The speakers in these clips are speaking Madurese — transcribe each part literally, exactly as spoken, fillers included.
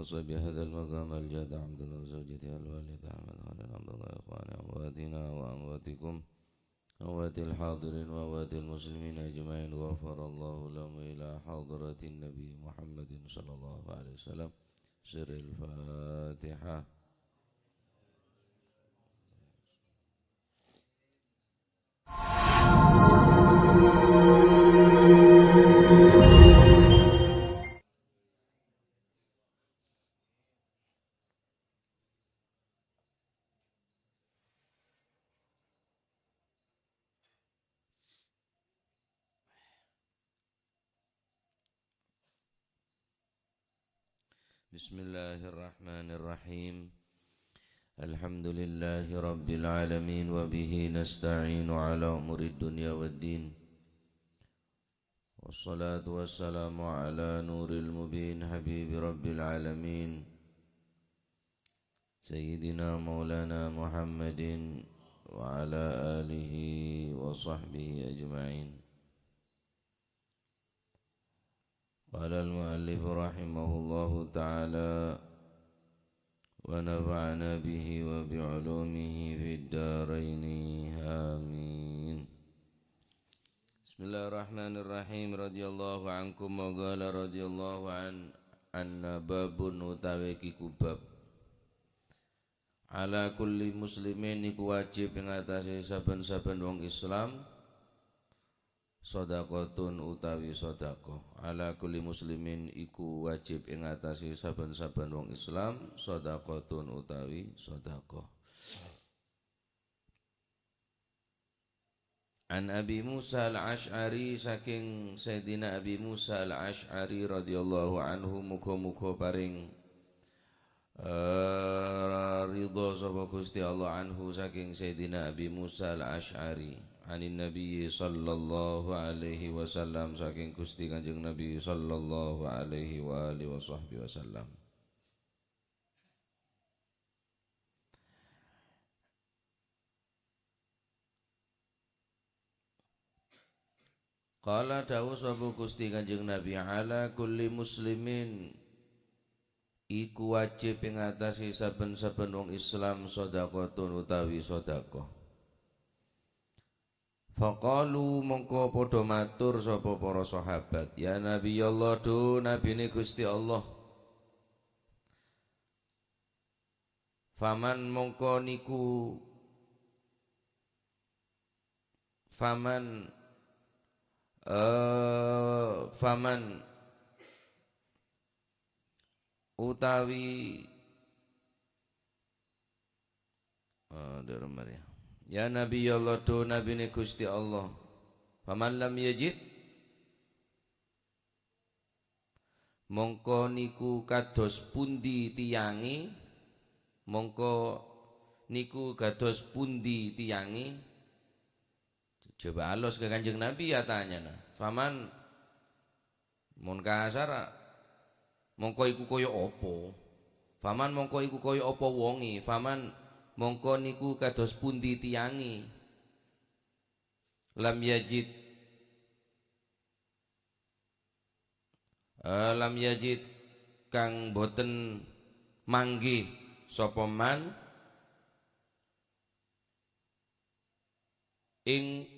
وصل بهذا المقام الجاد عبد الله وزوجته الوالد أحمد خليل عبد الله إخواني أمواتنا وأمواتكم أموات الحاضرين وأموات المسلمين أجمعين غفر الله لهم إلى حضرة النبي محمد صلى الله عليه وسلم سر الفاتحة. بسم الله الرحمن الرحيم. الحمد لله رب العالمين، وبه نستعين على أمور الدنيا والدين. والصلاة والسلام على نور المبين حبيب رب العالمين سيدنا مولانا محمد وعلى آله وصحبه أجمعين. قال المؤلف رحمه الله تعالى ونفعنا به وبعلومه في الدارين آمين. Bismillahirrahmanirrahim. Radhiyallahu ankum wa qala radhiyallahu an, anna babun utawi kiku bab. Ala kulli muslimin iku wajib ing atase saben-saben wong Islam, shadaqatun utawi sodako. Ala kulli muslimin iku wajib ing atase saben-saben wong Islam, shadaqatun utawi sodako. An Abi Musa Al-Asy'ari, saking Sayyidina Abi Musa Al-Asy'ari radhiyallahu anhu, muga-muga paring, eh, ridha sapa Gusti Allah anhu saking Sayyidina Abi Musa Al-Asy'ari, anin Nabi sallallahu alaihi wasallam, saking Gusti Kanjeng Nabi sallallahu alaihi wa alihi wa sahbihi wasallam. Qala, dawuh sapa Gusti Kanjeng Nabi, "Ala kulli muslimin," iku wajib ing atase saben-saben wong Islam, shadaqatun utawi sodako. Faqalu, mongko padha matur sapa para sahabat, "Ya Nabi Allah, dhu Nabine Gusti Allah." Faman mongko niku, faman, eh, faman utawi, eh, dharma ya. Ya Nabi Allah, dhu Nabine Gusti Allah. Faman lam yajid, mongko niku kados pundi tiyange? Mongko niku kados pundi tiyange? Coba alos ka Kanjeng Nabi ya tanyana. Faman, mon kasar, mongko iku kaya apa? Faman mongko iku kaya apa wonge? Faman mongko niku kados pundi tiyange? Lam yajid, eh, lam yajid, kang boten manggi sapa man ing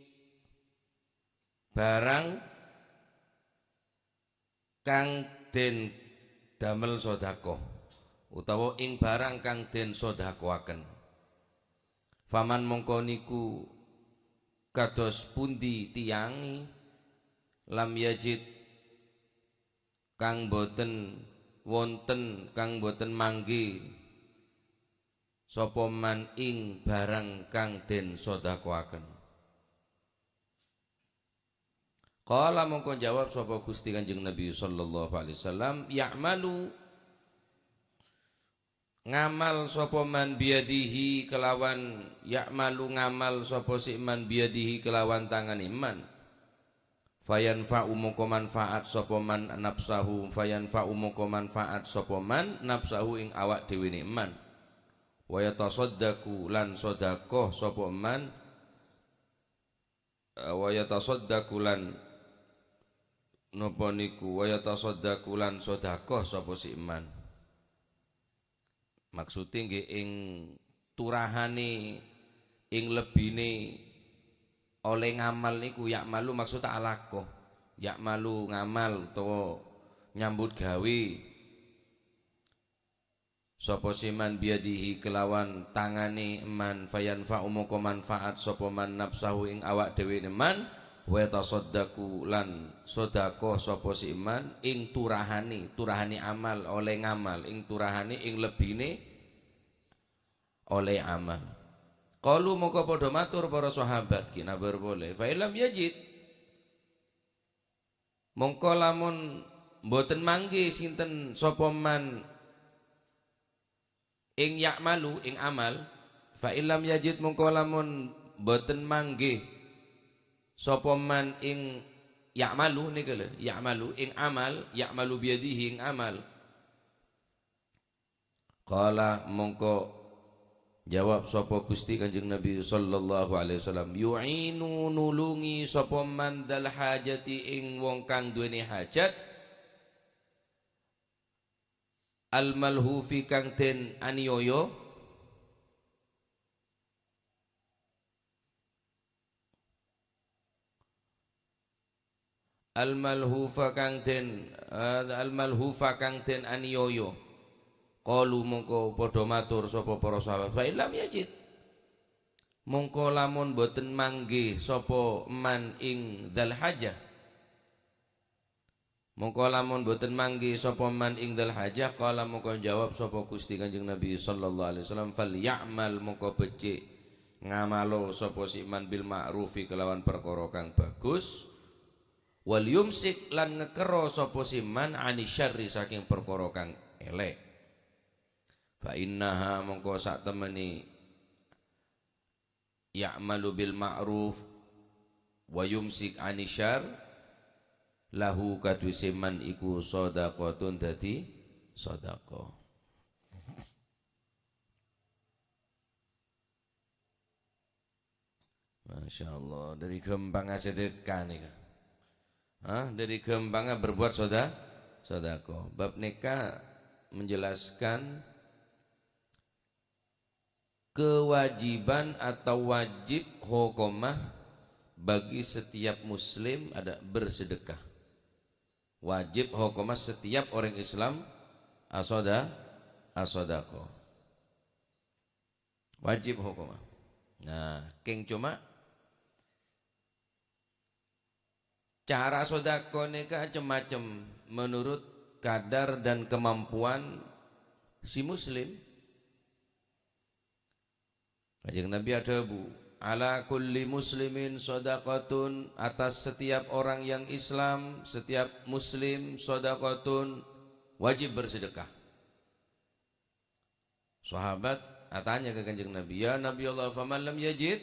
barang kang den damel sodako, utawa ing barang kang den sodakoaken. Faman mongko niku kados pundi tiyange? Lam yajid, kang boten wonten, kang boten manggi sapa man ing barang kang den sodakoaken. Qala, mongko jawab sapa Gusti Kanjeng Nabi sallallahu alaihi wasallam, "Ya'malu," ngamal sapa man biyadihi kelawan, ya'malu ngamal sapa si man biyadihi kelawan tangane man. Fayanfa'u mongko manfaat sapa man nafsahu, fayanfa'u mongko manfaat sapa man nafsahu ing awak dhewene man. Wa yatasaddaqu lan sodako sapa man, eh, wa yatasaddaqu lan napa niku, wa yatasaddaqu lan sodako sapa si man. Maksudda ngghi ing turahanè, ing lebbinè ollè ngamal niku, ya'malu maksudda alako. Ya'malu ngamal utawa nyambut gawè. Sapa sè man biyadihi kelawan tanganè man, fayanfa'u mongko manfaat sapa man nafsahu ing awak dhewene man, wa yatasaddaqu lan sedekah sapa sè man ing turahanè, turahanè amal, ollè ngamal, ing turahanè, ing lebbinè ollè amal. Qalu mongko padha matur para sahabat, ghi' nabâr polè, "Fa illam yajid," mongko lamun mboten manggè sinten sapa man ing ya'malu, ing amal, fa illam yajid mongko lamun mboten manggè sapa man ing ya'malu nèka lho, ya'malu, ing amal, ya'malu biyadihi ing amal. Qala, mongko jawab sapa Gusti Kanjeng Nabi sallallahu alaihi wasallam, "Yu'inu, nulungi sapa man dzal hajati ing wong kang duweni hajat, al malhufi kang den aniyoyo." Al-malhufa kang den, eh, al-malhufa kang den aniyoyo. Qalu mongko padha matur sapa para sahabat, "Fa illam yajid." Mongko lamun boten manggè sapa man ing dzal hajah. Mongko lamun boten manggè sapa man ing dzal hajah, qala mongko jawab sapa Gusti Kanjeng Nabi sallallahu alaihi wasallam, "Fal ya'mal," mongko becik ngamalo sapa si man bil ma'rufi kelawan perkara kang bagus. Wal yumsik lan ngekero sapa si man ani syarri saking perkara kang elek. Fa innaha mongko sak temene ya'malu bil ma'ruf wa yumsik ani syar lahu kaduse man iku shadaqatun dadi sedekah. Masya Allah, dari gampanga sedekah nih. Hah? Dari gampanga berbuat soda, sodako. Bab neka menjelaskan kewajiban atau wajib hukumah bagi setiap muslim ada bersedekah. Wajib hukumah setiap orang Islam asoda, asodako. Wajib hukumah. Nah, keng cuma cara sodako neka cem-macem menurut kadar dan kemampuan si muslim. Kanjeng Nabi adhabu, "Ala kulli muslimin shadaqatun," atas setiap orang yang Islam, setiap muslim, shadaqatun, wajib bersedekah. Sahabat atanya ke Kanjeng Nabi, "Ya Nabi Allah, faman lam yajid,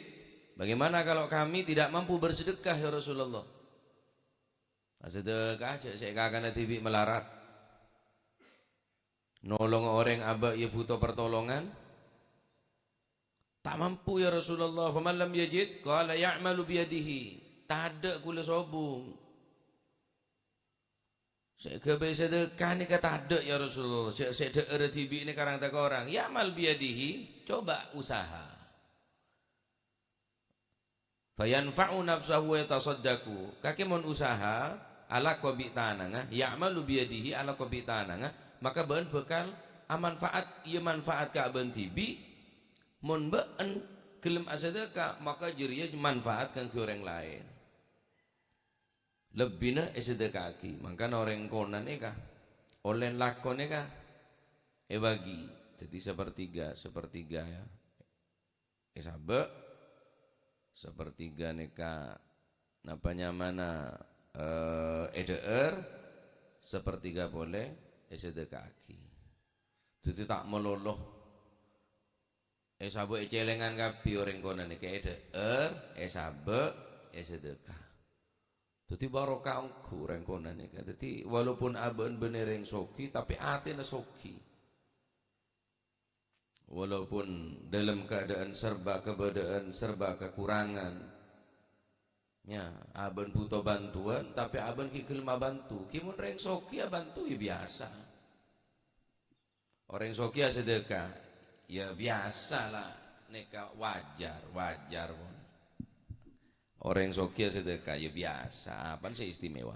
bagaimana kalau kami tidak mampu bersedekah, ya Rasulullah?" Sedekah, cek sek kakana dibi melarat. Nolong orang aba ya butuh pertolongan. Tak mampu, ya Rasulullah. Faman lam yajid, qala ya'malu biyadihi. Tadha' kula sobung. Sè ghâbây sedekah nèka tadhâ', ya Rasulullah. Sè, sè dhâ'ârâ dhibi' nèka rang-takorang. Ya'mal biyadihi, coba usaha. Fayanfa'u nafsahu wa yatasaddaqu. Kakè mon usaha, alako bi' tanangnga, ya'malu biyadihi, alako bi' tanangnga, maka bâ'ân bhâkal amanfaat, iyâ manfaat ka bâ'ân dhibi'. Mon bâ'ân ghellem asedekah, maka jârèya manfaat kaangghuy orèng laèn. Lebbina èsedeka'aghi. Mangkana orèng kona nèka, ollè lako nèka èbâgi. Dhâddhi sapertiga, sapertiga ya. Èsabâ', sapertiga nèka napa nyamana, eh, èdhâ'âr, sapertiga polè èsedeka'aghi. Dhâddhi ta' malolo. Èsabâ' ècèlèngan kabbhi orèng kona nèka èdhâ'âr, èsabâ', èsedekah. Dhâddhi barokah ongghu orèng kona nèka. Dhâddhi walaupun abâ'na bânnè rèng soghi, tapè atèna soghi. Walaupun dalam keadaan serba kebadaan, serba kekurangan, ya, abâ'na buto bantuan, tapè abâ'na ghi' ghellem abânto. Ghi' mon rèng soghi abânto, ya biyasa. Orèng soghi asadheka, ya biyasa la, nèka wajar, wajar, pon. Orèng soghi asadheka, ya biyasa, apana sè istimewa?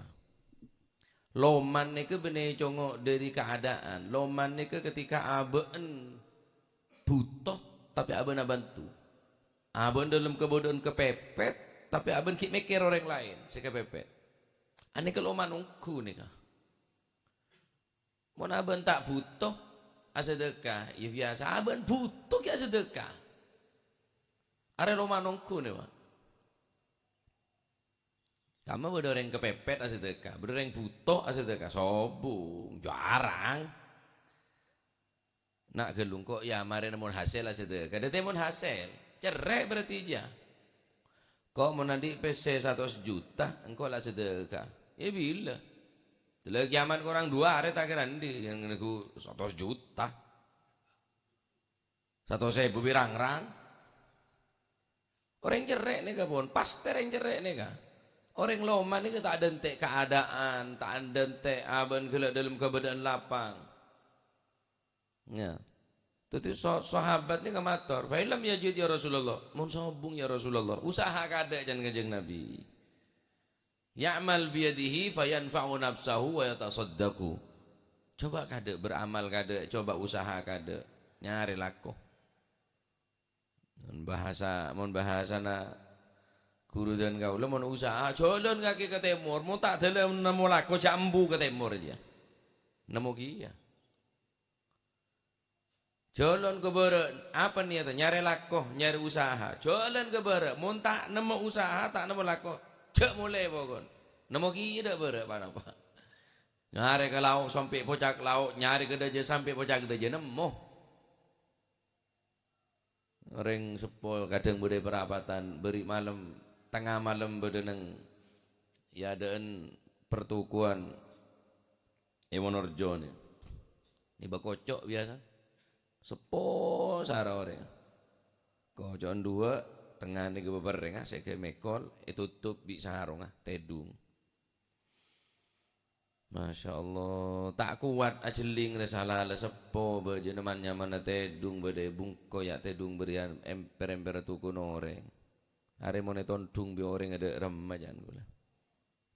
Loman nèka bânnè congo' dhâri keadaan. Loman nèka ketika abâ'na buto, tapè abâ'na abânto. Abâ'na dâlem kabâdâ'ân kapèpèt, tapè abâ'na ghi' mèkkèr orèng laèn sè kapèpèt. Anèka loman ongghu nèka. Mon abâ'na ta' buto, asadheka, ya biyasa. Abâ'na buto ghi' asadheka. Arè loman ongghu nèka, Pak. Kamma bâdâ orèng kapèpèt asadheka, bâdâ orèng buto asadheka, sobung, jhârâng. Na' ghâllu engko' ya marè nemmo hasèl asadheka. Dhâddhi mon hasèl, cerrè' berarti jiyâ. Ko' mon andi' pèssè satos juta, engko' la asadheka. È bilâ? Dâlâ kiamat korang duwâ' arè ta' kèra andi' yang neggu' satos juta. Satos èbu bi' rang-rang. Orèng cerrè' nèka pon, pastè orèng cerrè' nèka. Orèng loman nèka ta' adântè' keadaan, ta' adântè' abâ'na ghellâ' dâlem kabâdâ'ân lapang. Ya. Dhâddhi sa-, sahabat nèka mator, "Fa illam yajid ya Rasulullah, mon sobung ya Rasulullah, usaha kaadâ'," can Kanjeng Nabi. "Ya'mal biyadihi fayanfa'u nafsahu wa yatasaddaqu." Coba kaadâ', beramal kaadâ', coba usaha kaadâ', nyarè lako. Mon bahasa, mon bahasana ghuru dân kaulâ, mon usaha, jhâlân kakè ka tèmor, mon ta' dâlem nemmo lako, jhâ' embu ka tèmor jiyâ. Nemmo kèya. Jhâlân ka bârâ', apa niyadhâ? Nyarè lako, nyarè usaha. Jhâlân ka bârâ', mon ta' nemmo usaha, ta' nemmo lako, jhâ' molè pokon. Nemmo kèya dâ' bârâ' ponapa. Nyarè ka lao' sampè' pocak lao', nyarè ka dâjâ sampè' pocak dâjâ, nemmo. Orèng seppo kadhâng bâdâ è parapatan, bâri' malem, tengnga malem bâdâ neng, ya, adâ'ân pertokoan è Wonorejo nè. Nèbâ koco' biyasa. Seppo sara orèng. Koco'na duwâ', tengngana ghâbây bârrèngnga, sè ghâbây mèkol, ètotop bi' sarongnga, tèdung. Masya Allah, ta' kowat ajhelling rè sala la seppo bâjâna man-nyamana tèdung bâdâ è bungko ya' tèdung bâriyân èmper-èmper tokona orèng. Arè mon ètondhung bi' orèng adâ' remma jhân kaulâ.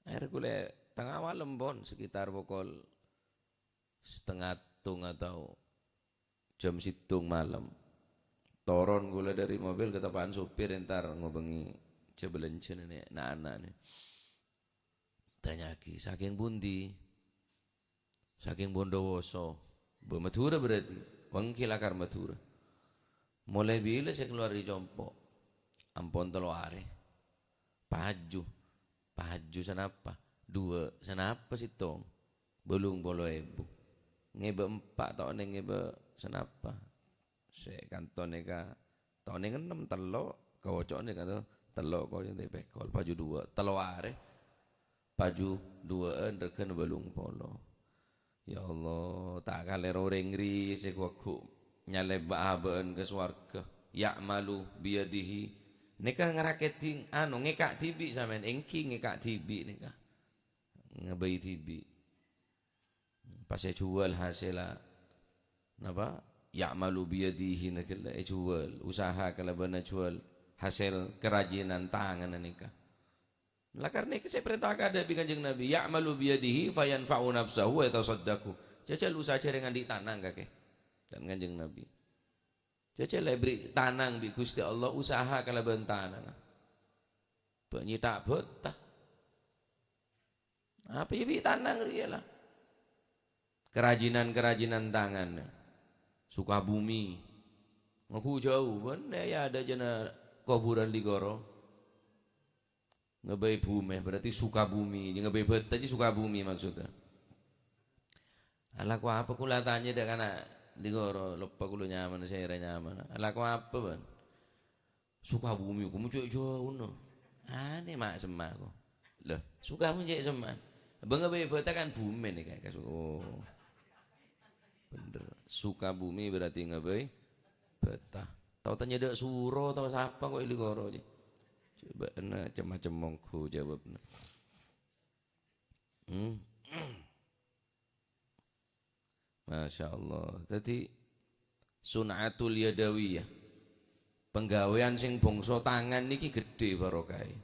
Arè kaulâ tengnga malem pon, sekitar pokol setengah tong atau jam sèttong malem. Toron kaulâ dâri mobil, katepa'an sopir entar ngobângè jhâ' bâlânjhâna nè, na'-ana' nè. Tanya'aghi, "Sakèng pundi?" "Sakèng Bondowoso." Bâ Madhurâ berarti. Wenggi lakar Madhurâ. "Molaè bilâ sè kalowar è compo'?" "Ampon tello arè." "Paju." "Paju sanapa?" "Duwâ'." "Sanapa sèttong?" "Bâllung polo èbu." "Ngèbâ empa' ta' onèng ngèbâ sanapa?" Sè kanto nèka ta' onèng ennem, tello', kaocok nèka to, tello' kaocok nèka pèkol, paju duwâ', tello arè, paju duwâ'ân règhâna bâllung polo. Ya Allah, ta' kalèro orèng rèya sè ghu-, ghu nyalèbâ abâ'ân ka sowarghâ. Ya'malu biyadihi. Nèka ngarakèding, anu, ngèka' dhibi' sampèyan, èngghi ngèka' dhibi' nèka. Ngabây dhibi'. Pas èjhuwâl hasèlla, napa? Ya'malu biyadihi nèka la èjhuwâl, usaha kalabân ajhuwâl hasèl karajinan tanganna nèka. La karna nèka sè èparènta kaadâ' bi' Kanjeng Nabi, "Ya'malu biyadihi fayanfa'u nafsahu wa yatasaddaqu." Jhâjhâl usaha jhârèng andi' tanang kakè. Kan Kanjeng Nabi. Jhâjhâl èbèrri' tanang bi' Ghustè Allah, usaha kalabân tanangnga. Bâ' nyèta' bhâta. Apa ya bi' tanang rèya la? Kerajinan-kerajinan tangan. Sukabumi. Ngaku jhâu, bân ya adâ' jâna kobhurân Ligoro. Ngabây bhumè, berarti Sukabumi. Ngabây bhâta jiyâ Sukabumi maksudnya. Alako apa kaulâ tanya dâ' kana' Ligoro, loppa kaulâ nyamana, sèra nyamana. Alako apa, bân? Sukabumi, kamu cek jauh, no. Anè ma' semma' ko. Lho, Sukabumi cek semma'. Bâ ngabây bhâta kan bhumè nèka, kas-, oh. Bhender. Sukabumi berarti ngabây bhâta. Tao tanya dâ' suro, tao sapa ko è Ligoro, jiyâ. Coba na cem-macem mongghu jawabna. Hmm. Masya Allah. Dhâddhi, sun'atul yadawiyah. Penggawéyan sing bangsa tangan niki gedhe barokahe.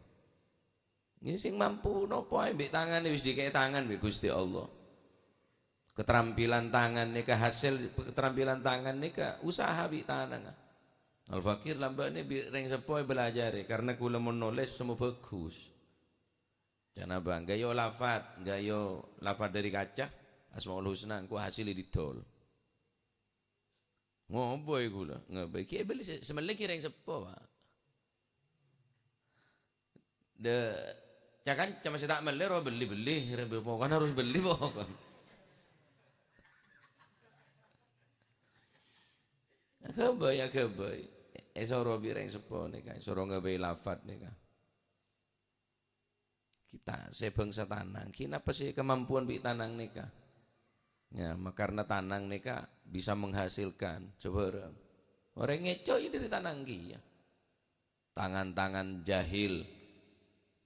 Ngghi, sing mampu nopo ae mbek tangane wis dikei tangan mbek Gusti Allah. Keterampilan tangan neka hasil keterampilan tangan neka usaha bi' tananga. Al Fakir lamba'ne bi' reng seppo e belajare karena kula mon nulis semmo bagus. Kenapa? Gayo lafat, gayo lafat dari kaca, Asmaul Husna engko hasil didol. Ngopo iku lho? Ngopo iki beli se-, semelle ki reng seppo, Pak. De, cakan cuma sè ta' melle ro beli-beli, rem-, pokokna harus beli pokokna. Aghâbây, aghâbây. Èsoro bi' reng seppo nèka, èsoro ngaghâbây lafat nèka. Kita sè bangsa tanang, kinapa sè kemampuan bi' tanang nèka? Ya, ma-, karena tanang nèka bisa menghasilkan. Coba orang, orang ngecok ya dari tanang kiyâ. Tangan-tangan jahil,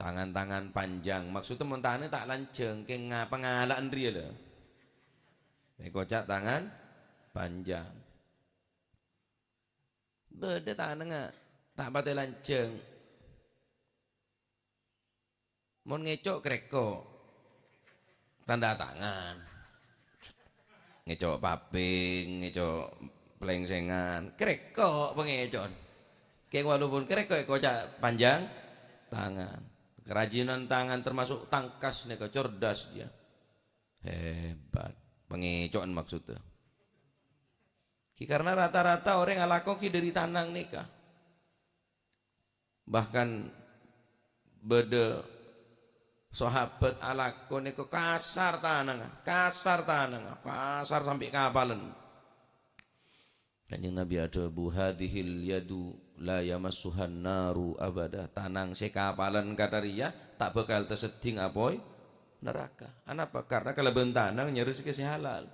tangan-tangan panjang. Maksudnya mon tangannya tak lanjeng, keng ngapa ngala'an dia lho. Ini kocak tangan panjang. Beda tanang, ah, tak pate lanjeng. Mon ngecok kreko, tanda tangan. Ngecok paping, ngecok plengsengan, kreko pengecon. Keng walaupun kreko, kocak panjang tangan. Kerajinan tangan termasuk tangkas nèka cerdas dia. Hebat. Pengecon maksudnya. Ki karena rata-rata orang alako ki dari tanang nèka. Bahkan bâdâ sahabat alako nèko kasar tanangnga, kasar tanangnga, kasar sampai kapalan. Kanjeng Nabi adhâbu, "Hadzihil yadu la yamassuhan naru abada." Tanang sè kapalan kata riya ta' bhâkal taseddhing apoy naraka. Anapa? Karena kalabân tanang nyarè rejhekkè sè halal.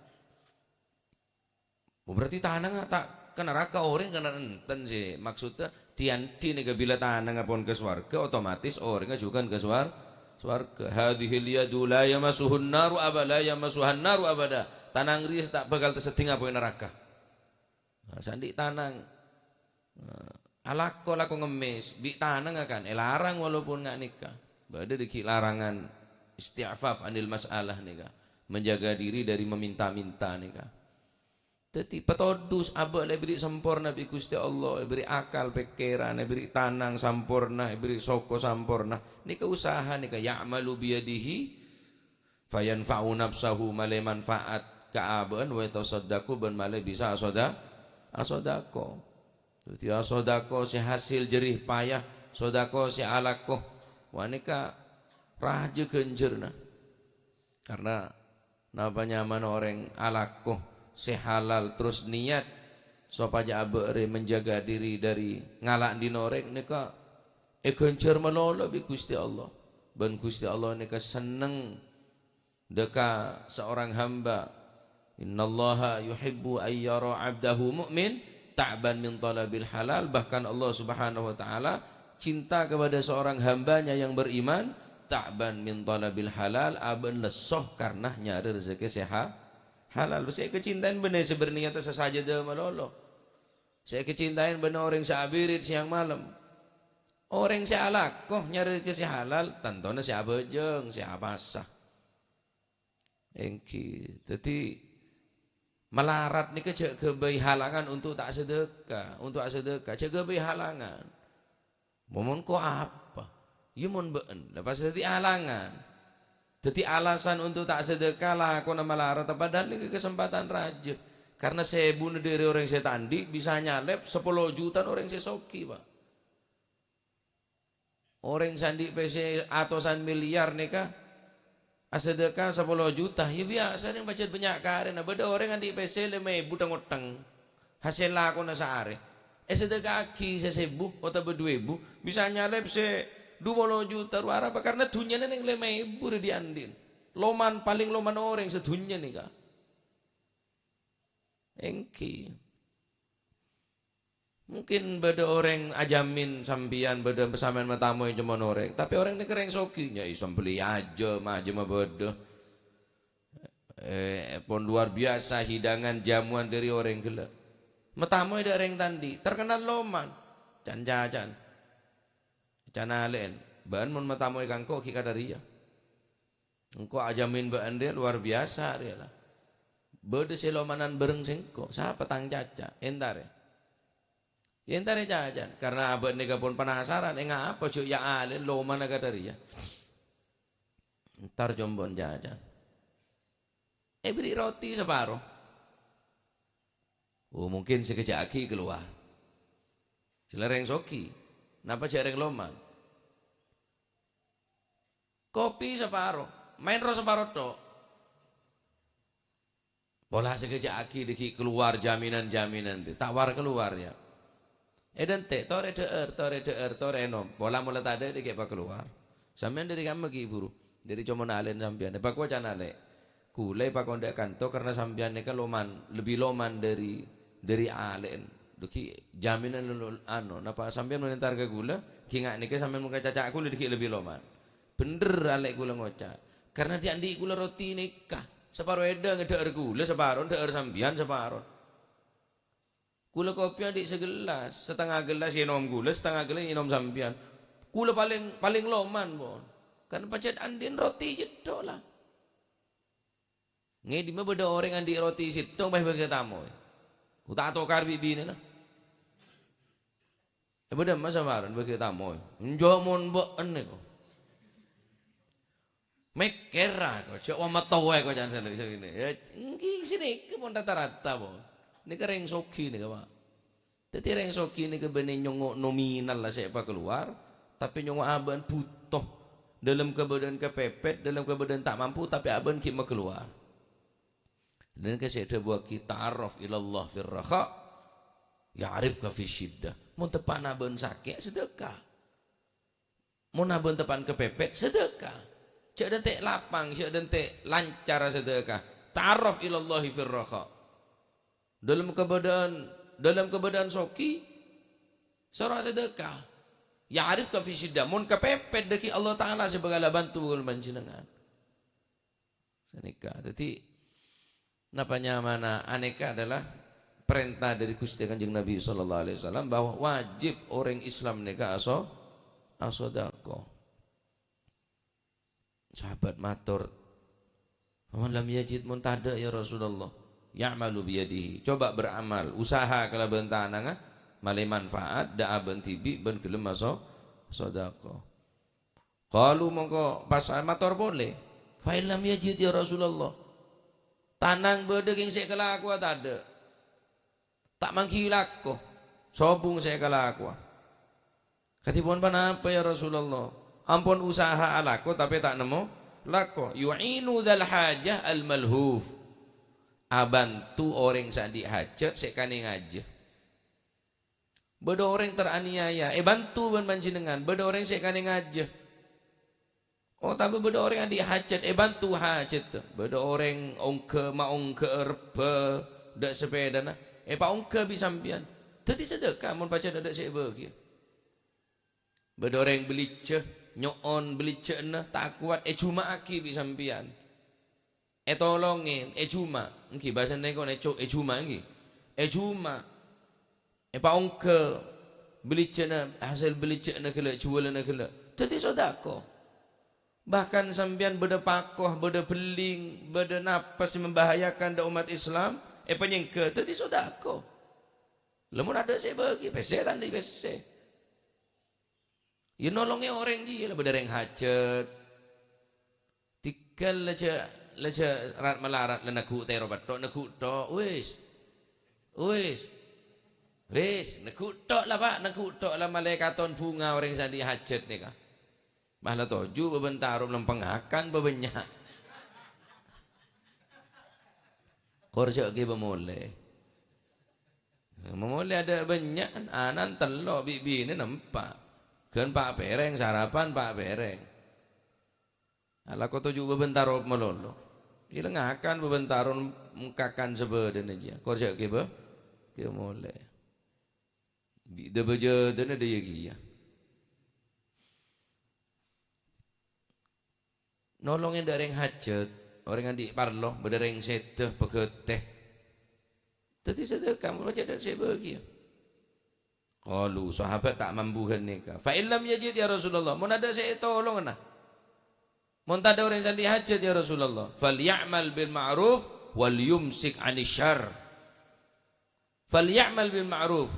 Oh, berarti tanang ta' ka naraka orèng kennèng enten sè maksudnya dianti nèka bila tanang pon ka swarga, otomatis orèngnga jhughân ka swar-, swarga. "Hadzihil yadu la yamassuhun naru aba-, la yamassuhan naru abada." Tanang rèya ta' bhâkal taseddhing apoy naraka. Nah, sandi' tanang. Nah, alako-lako ngemmès, bi' tanang kan, èlarang walaupun nga' nèka. Bâdâ dhâggi' larangan isti'faf anil mas'alah nèka. Menjaga diri dari meminta-minta nèka. Dhâddhi, patodus abâ' la èberri' samporna bi' Ghustè Allah, èberri' akal, pèkkèran, èberri' tanang samporna, èberri' soko samporna. Nèka usaha nèka, ya'malu biyadihi, fayanfa'u nafsahu, malè manfaat ka abâ'na, wa yatasaddaqu, bân malè bisa asoda-, asodako. Dhâddhi, asodako sè hasil jerih payah, sodako sè alako. Wah, nèka rajâ ghânjhârna. Karena napa nyamana orèng alako sè halal terus niat sopajâ abâ' rè menjaga diri dari ngala' dhin orèng nèka èghânjhâr malolo bi' Ghustè Allah. Bân Ghustè Allah nèka senneng dâ' ka seorang hamba. "Innallaha yuhibbu ayyara 'abdahu mu'min ta'ban min talabil halal." Bahkan Allah Subhanahu wa Ta'ala cinta kepada seorang hambanya yang beriman, ta'ban min talabil halal, abâ' lesso karena nyarè rejhekkè sè ha-, halal. Sè èkacintaè bânnè sè berniat sè sajâdâ malolo. Sè èkacintaè bânnè orèng sè abirit siang malem. Orèng sè alako nyarè rejhekkè sè halal, tantona sè abhâjâng, sè apasa. Èngghi. Dhâddhi, malarat nèka jhâ' ghâbây halangan untuk ta' sedekah, untuk asedekah, jhâ' ghâbây halangan. Momon ko apa? Iyâ mon bâ'en, la pas dhâddhi alangan. Dhâddhi alasan untuk ta' sedekah lakona malarat, padahal nèka kesempatan rajâ. Karena sèbuna dâri orèng sè ta' andi' bisa nyalèp sapolo juta orèng sè soghi, Pak. Orèng sè andi' pèssè atosan miliar nèka asedekah sapolo juta, ya biyasa rèng pajhât bânnya' karèna. Bâdâ orèng andi' pèssè lèma èbu thèng-othèng, hasèl lakona saarè. Èsedeka'aghi sè sèbu otabâ du èbu, bisa nyalèp sè du polo juta, rowa arapa? Karena dhunnyana nèng lèma èbu rè dhi'-andhi'na. Loman, palèng loman orèng sadhunnya nèka. Èngghi. Mungkin bâdâ orèng ajhâmin sampèyan, bâdâ sampèyan matamoy coma orèng, tapè orèng nèka rèng soghi, nya isam bellè ajâm, ajâm bâdâ. Eh, pon luar biasa hidangan jamuan dhâri orèng ghellâ'. Matamoy dâ' rèng ta' andi', terkenal loman. Can-cacan. Can alè'en, "Bâ'ân mon matamoy ka engko' ghi' kadhâ' rèya. Engko' ajamin bâ'ân rèya luar biasa rèya la. Bâdâ sè lomanan bhâreng sèngko', sapa tang caca? Entarè." Entarè cacan, karena abâ' nèka pon penasaran, "Èngapa jhâ' ya' alè'en lomana kadhâ' rèya?" Entar combon cacan. Èbherri' roti saparo. Oh, mungkin sakejjhâ' aghi kalowar. Jhâ' la rèng soghi. Napa jhâ' rèng loman? Kopi saparo. Maèn ro saparo tok. Pola sakejjhâ' aghi dhâggi' kalowar jaminan-jaminan, ta' war kalowar, ya. Èdhânte', torè dhâ'âr, torè dhâ'âr, torè ènom. Pola mola tadâ' dhâggi' èpakalowar. Sampèyan dhâri kamma ghi' buru? Dhâri comon alè'en sampèyan. Èpakoca can alè'. Kaulâ èpakon dâ' kanto karena sampèyan nèka loman, lebbi loman dhâri, dhâri alè'en. Dhâggi' jaminan lo-, lo-, anu, napa sampèyan mon entar ka kaulâ, ghi' nga' nèka sampèyan mon ka caca' kaulâ dhâggi' lebbi loman. Bhendher alè' kaulâ ngoca'. Karena dhi'-andhi' kaulâ roti nèka. Saparo èdhâng èdhâ'âr kaulâ, saparo èdhâ'âr sampèyan, saparo. Kaulâ kopi andi' sagellas, satengnga gellas ènom kaulâ, satengnga gellas ènom sampèyan. Kaulâ palèng, palèng loman, pon. Kan pajhât andi'na roti jhâ' tok la. Ngèdimma bâdâ orèng andi' roti sèttong, pas bâgi tamoy. Uta' tokar bi' binèna. È bâdâ emma saparon bâgi tamoy. Enjâ' mon bâ'ân nèko. Mèkkèr ra, ko, jhâ' wa mattowa, ko, can sè lè-, sè ngènè. Ya, èngghi, sè nèka pon rata-rata, pon. Nèka rèng soghi nèka, Pak. Dhâddhi rèng soghi nèka bânnè nyongngo' nominal la sè èpakalowar, tapè nyongngo' abâ'na bhuto. Dâlem kabâdâ'ân kapèpèt, dâlem kabâdâ'ân ta' mampu, tapè abâ'na ghi' makalowar. Nèka sè èdhâbuwâghi, "Ta'arraf ilallah fir rakha, ya'rifka fis syiddah." Mon teppa'na abâ'na sakè', sedekah. Mon abâ'na teppa'na kapèpèt, sedekah. Jhâ' dântè' lapang, jhâ' dântè' lancar sedekah. "Ta'arraf ilallahi fir rakha." Dâlem kabâdâ'ân, dâlem kabâdâ'ân soghi, soro sedekah. "Ya'rifka fis syiddah." Mon kapèpèt dhâggi' Allah Ta'ala sè bhâkal abhânto kaulâ panjhennengngan. Sanèka. Dhâddhi, napa nyamana anèka adalah perintah dari Gusti Kanjeng Nabi sallallahu alaihi wasallam bahwa wajib orèng Islam nèka aso-, asodako. Sahabat mator, "Faman lam yajid, mon tadâ', ya Rasulullah, ya'malu biyadihi." Coba beramal, usaha kalabân tanangnga, malè manfaat, dâ' abâ'na dhibi' bân ghellem aso-, sodako. Qalu, mongko pas mator polè, "Fa in lam yajid, ya Rasulullah, tanang bâdâ kèng sè èkalakowa tadâ'. Ta' mangghi lako, sobung sè èkalakowa." "Kadhipon ponapa, ya Rasulullah? Ampon usaha alako, tapè ta' nemmo lako." "Yu'inu dzal hajah al malhuf." Abhânto orèng sè andi' hajhât sè kanè ngajâ. Bâdâ orèng teraniaya, èbhânto bân panjhennengngan. Bâdâ orèng sè kanè ngajâ. Otabâ bâdâ orèng andi' hajhât, èbhânto hajhâddhâ. Bâdâ orèng ongghâ, maongghâ'â rebbhâ dâ' sapèdana, èpaongghâ bi' sampèyan. Dhâddhi sedekah mon pajhât tadâ' sè èbâghiyâ. Bâdâ orèng bâlijjhâ, nyo'on bâlijjhâ'ânna, ta' kowat, èjhuma'aghi bi' sampèyan. Ètolongè, èjhuma'. Èngghi, bhâsana engko' nèco', èjhuma', èngghi. Èjhuma'. Èpaongghâ bâlijjhâna, hasèl bâlijjhâna ghellâ', jhuwâlânna ghellâ'. Dhâddhi sodako. Bahkan sampèyan bâdâ pako, bâdâ bhelling, bâdâ napa sè membahayakan dâ' ommat Islam, èpanyèngghâ, dhâddhi sodako. Lamon adâ' sè èbâghi, pèssè ta' andi' pèssè. Iyâ, nolongè orèng jiyâ la bâdâ rèng hajhât. Tèghâl la jhâ', la jhâ' rat-malarat la neggu' tèro pètto', neggu' tok, wis. Wis. Wis, neggu' tok la, Pak, neggu' tok la malè katon bhunga orèng sè andi' hajhât nèka. Mah la toju' bâbân tarop lempeng akan bâbânnya'. Kor jhâ' ghibâ molè. Mamolè adâ' bânnya', anan tello' bi' binèna empa'. Ghân pa' pèrèng, sarapan pa' pèrèng. Alako toju' bâbân tarop malolo. Iyâ la ngakan bâbân tarop mengkakan sabâdâna jiyâ. Kor jhâ' ghibâ, ghibâ molè. Bi' dâ-bâjâdâna dâ' iyâ ghiyâ. Nolongè dâ' rèng hajhât, Orèng andi' parlo, bâdâ rèng sèdhâ, pagâtè. Dhâddhi sadhâka, mon pajhât tadâ' sè èbâghiyâ. Qalu, sahabat ta' mambu ghânèka. "Fa in lam yajid, ya Rasulullah." Mon tadâ' sè ètolonga, na. Mon tadâ' orèng sè andi' hajhât, ya Rasulullah. "Falya'mal bil ma'ruf wal yumsik 'anis syarr." "Falya'mal bil ma'ruf."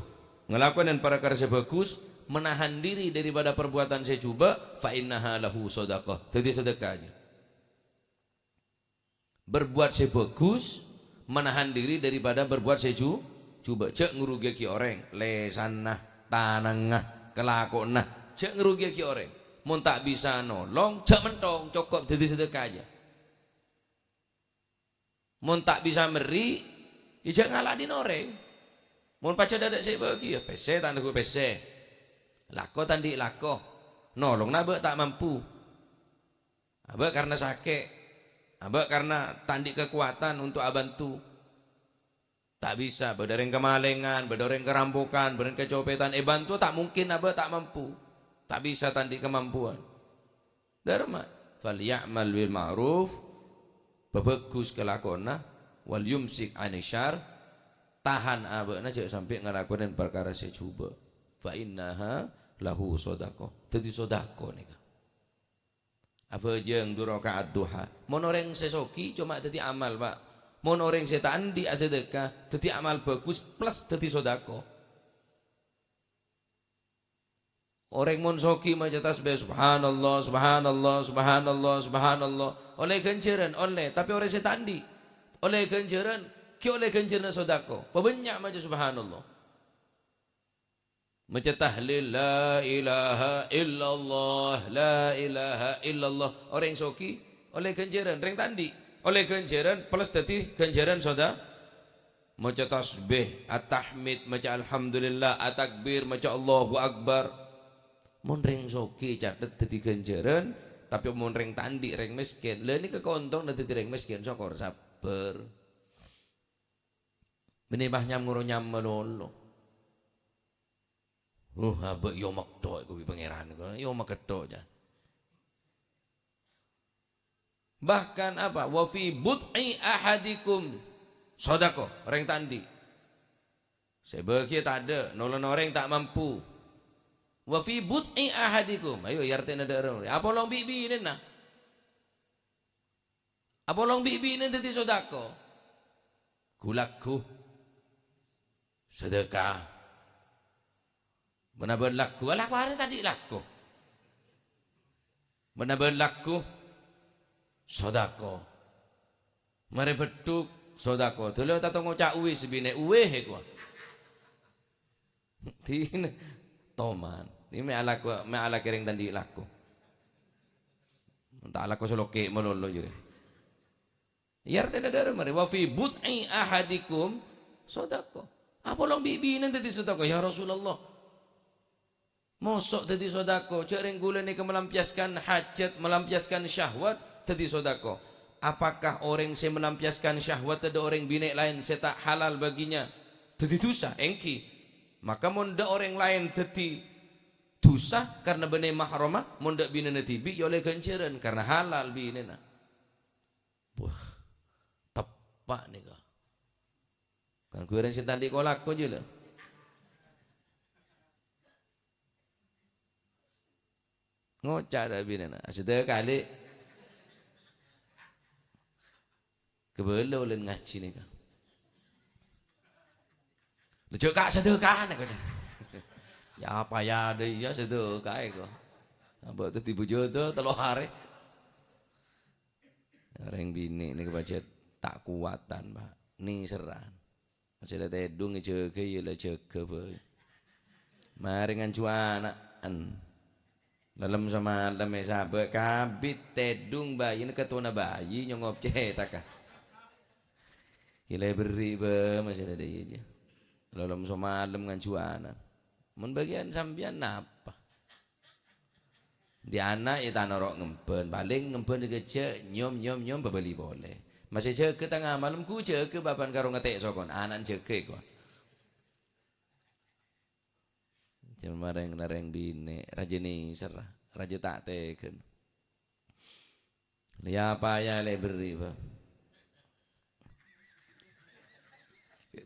Ngalakonè parkara sè bhâghus, menahan diri daripada perbuatan sè jhubâ', "fa innaha lahu shadaqah." Dhâddhi sadhâka jâ. Berbuat sè bhâghus, menahan diri daripada berbuat sè jhu-, jhubâ'. Jhâ' ngrugiyaghi orèng, lèsanna, tanangnga, kalakowanna. Jhâ' ngrugiyaghi orèng. Mon ta' bisa nolong, jhâ' menthong, cokop dhâddhi sadhâka jâ. Mon ta' bisa mèrri', iyâ jhâ' ngala' dhin orèng. Mon pajhât tadâ' sè èbâghi, yâ pèssè ta' nèko pèssè. Lako ta' andi' lako. Nolongnga abâ' ta' mampu. Abâ' karna sakè'. Abâ' karna ta' andi' kakowadhân untuk abhânto. Ta' bisa, bâdâ orèng kamalèngan, bâdâ orèng karampokan, bâdâ orèng kacopètan, èbhânto ta' mungkin, abâ' ta' mampu. Ta' bisa ta' andi' kamampuan. Dâremma, "Falya'mal bil ma'ruf," pabhâghus kalakowanna, "wal yumsik 'anis syarr," tahan abâ'na jhâ' sampè' ngalakonè parkara sè jhubâ'. "Fa innaha lahu shadaqah." Dhâddhi sodako nèka. Abhâjâng du raka'at duha. Mon orèng sè soghi coma dhâddhi amal, Pa'. Mon orèng sè ta' andi' asadhâka, dhâddhi amal bhâghus plus dhâddhi sodako. Orèng mon soghi maca tasbih, "Subhanallah, subhanallah, subhanallah, subhanallah." Ollè ghânjhârân, ollè. Tapè orèng sè ta' andi', ollè ghânjhârân, ghi' ollè ghânjhârânna sodako. Pabânnya' maca subhanallah. Maca tahlil, "La ilaha illallah, la ilaha illallah." Orèng soghi ollè ghânjhârân, rèng ta' andi' ollè ghânjhârân plus dhâddhi ghânjhârân soda-, maca tasbih, at-tahmid, maca alhamdulillah, at-takbir, maca Allahu Akbar. Mon rèng soghi catet dhâddhi ghânjhârân, tapè mon rèng ta' andi', rèng mèskèn, la nèka kaontong dhâddhi rèng mèskèn, sokor, sabbhâr. Bânnè pas nyam-, ngoro nyam malolo. Uh, abâ' èyomak tok èko bi' Pangèran, èyomak tok, jâ. Bahkan apa? "Wa fi bud'i ahadikum shadaqah," orèng ta' andi'. Sè bâghi tadâ', nolong orèng ta' mampu. "Wa fi bud'i ahadikum." Ayo, artèna dâ' remma. Apolong bi' binèna. Apolong bi' binè dhâddhi sodako. Ghu-lagghu. Sadhâka. Manabi lagghu, alako arè tadâ' lako. Manabi lagghu, sodako. Marè bheddhuk, sodako. Dhâlâ tato ngoca' uwis binè, uwis èko. Dinah toman. Ini me' alako, me' ala kèrèng tadâ' lako. Ta' lako saloke' malolo jârèya. Yâ artèna dâ' remma rè, "Wa fi bud'i ahadikum shadaqah." Apolong bi' binè dhâddhi sodako, "Ya Rasulullah, moso' dhâddhi sodako, jâ' rèng ghulâ nèka melampiaskan hajat, melampiaskan syahwat dhâddhi sodako." Apakah orèng sè melampiaskan syahwat tadâ' orèng binè' laèn sè ta' halal baginya dhâddhi dhusa? Èngghi. Maka mon dâ' orèng laèn dhâddhi dhusa karna bânnè mahromma, mon dâ' binèna dhibi' yâ ollè ghânjhârân karna halal binèna. Wah, teppa' nèka. Kaangghuy orèng sè tadâ' ko-lako jâ la. Ngoca' dâ' binèna, "Sadhâka, Lè'." Kabâlâ ulun ngajhi nèka. "Lè' jâ' ka' sadhâkana," koca'. "Ya apa ya, dâ' iyâ sadhâka èko. Abâ' dhâddhi bujâdâ tello arè." Orèng binè' nèka pajhât ta' kowatan, Pa'. Nèserran. Masè la tèdhung èjâgâ, iyâ la jâgâ bhâi. Marè nganjhu ana'en. Lalem samalem èsabâ' kabit tèdhung bhâi, nèka tona bhâi nyongop cèthaka. Iyâ la èberri' bhâi, masè la dâ' iyâ jâ. Lalem samalem nganjhu ana'. Mon bâgiyân sampèyan napa? Dâ' ana' yâ ta' noro' ngembhân, palèng ngembhân sakejjhâ', nyom, nyom, nyom, bâbâli polè. Masè jâgâ tengnga malem, ghu jâgâ bâbân karo ngètè' sokon, ana'en jâgâ èko. Cè' marèng-narèng binè', rajâ nèser, rajâ ta' tèghâna. Ya apa ya lè' berri', Bâ.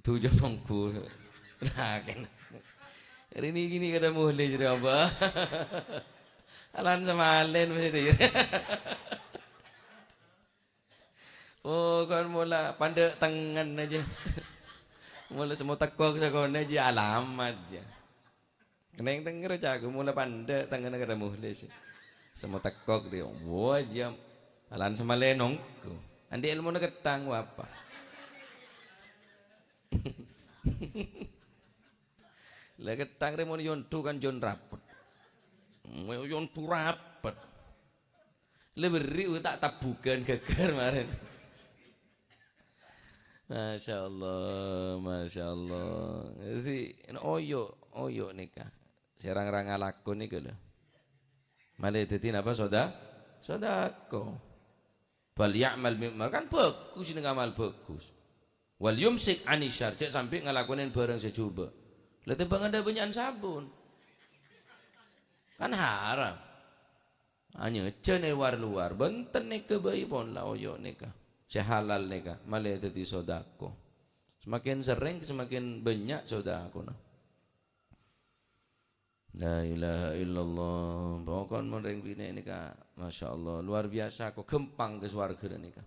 Tuju monggu. Nah, kèn-, rènè gini kada mulè jârèya, Bâ. Alan samalèn mesti. Oh, kan mola pandâ' tengngen aja. Mola semmo teko ka sakonè aja alamat aja. Kenèng tengnger ca'ku mola pandâ' tengngenna kada mulè sè. Semmo teko dhi, wah, jam alan samalèn onggu. Andi' èlmona ketthang, wa apa? La ketthang rè mon yondu kan jon rapet. Yondu rapet. La berri' ta' tabbughân ghâgghâr marèn. Masya Allah, Masya Allah. Jadi, oyo', oyo' nèka. Sè rang-rang alako nèka lho. Malè dhâddhi napa, soda-, sodako. Fal ya'mal mimma, kan bhâghus nèka amal bhâghus. Wal yumsik 'anis syarr, jhâ' sampè' ngalakonè bhârâng sè jhubâ'. La tèmbhâng anda bânnya'an sabun. Kan haram. Anyejjhân è luar-luar, bhunten nèka bhâi pon la oyo' nèka. Sè halal nèka, malè dhâddhi sodako. Semakin sering, semakin bânnya' sodakona. La ilaha illallah. Pokon mon rèng binè' nèka, Masya Allah, luar biasa kok ghâmpang ka sowarghâna nèka.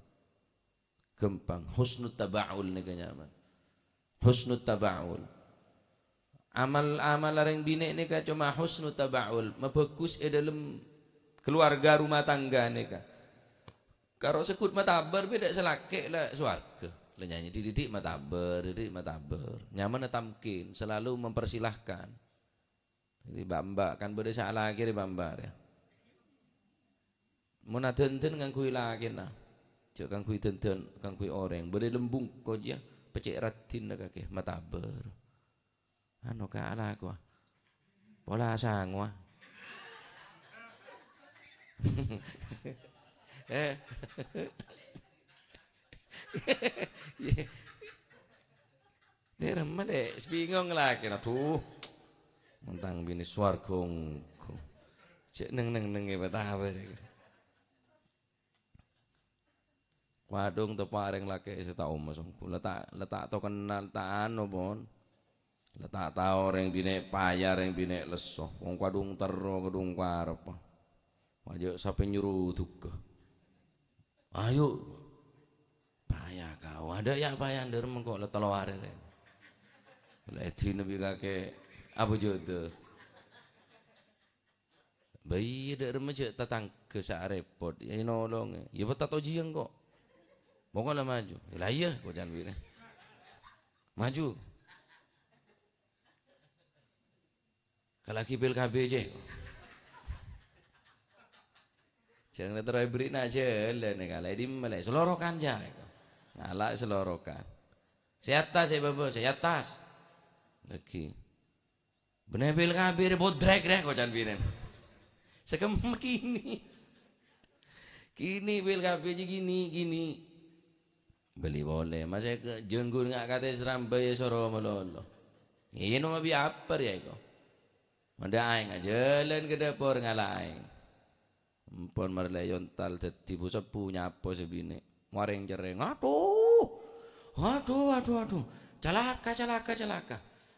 Ghâmpang. Husnut taba'ul nèka nyamana. Husnut taba'ul. Amal-amal rèng binè' nèka coma husnut taba'ul, mabhâghus è dâlem keluarga rumah tangga nèka. Karo segghut matabâr bhidhâ sè lakè' la sowarghâ. La nyanyi dhi'-dhi'-dhi' matabâr, dhi'-dhi' matabâr. Nyamana tamkin, selalu mempersilahkan. Jadi, mbak-mbak kan bâdâ sè alakè rè mbak-mbak rè. Mon adhândhân ngangghuy lakèna, jhâ' ngangghuy dhândhân, ngangghuy orèng. Bâdâ lembung kojjhâ, pècè' raddhinna kakè, matabâr. Ano ka alako, ah. Pola sango, ah. Eh. Dâremma, Dek, sè bingong lakèna. Adhu, mentang binè sowarghâ ongghu. Cè' neng-neng-neng è bâtawâ, Dek. Wadhung teppa' rèng lakè' sè ta' omos ongghu. La ta', la ta' tao kennal, ta' ano, pon. La ta' tao rèng binè' paya, rèng binè' lesso. Wong kadhung terro, kadhung karebbhâ. Wajâ sapè nyoro dhugghâ. Ayo. Paya kau. Adâ' ya' paya ndâr mengko la tello arè rè. La èdina bi' kakè apa jodho. Bâi dâ' remma jhâ' tatangghâ sè arèpot, ya nolongè. Ya pètta tojiyâng kok. Pokokna maju. La iyâ, kocan binè. Maju. Kalaghi pil K B C. Jhâ' terro èberri'na jhâlân, kalè dimma lè, selorokan jhâ'. Ngala' selorokan. Sè attas, sè bâbâ, sè attas. Lagi. Bânnè pil K B C rè bodrek rè, kocan binè. Sakemma kini. Kini pil K B C kini, kini. Bâli polè, masè kè jhângghun nga' katè srambâ ya soro malolo. Ngènom abi apa rèya èko? Mandhâ aèng ajhâlân ka dâpor ngala' aèng. Empon marè la èyontal dhâddhi bu-sebbu nyapo sè binè'. Marèng-cerrèng, "Adhu! Adhu, adhu, adhu! Calaka, calaka, calaka!"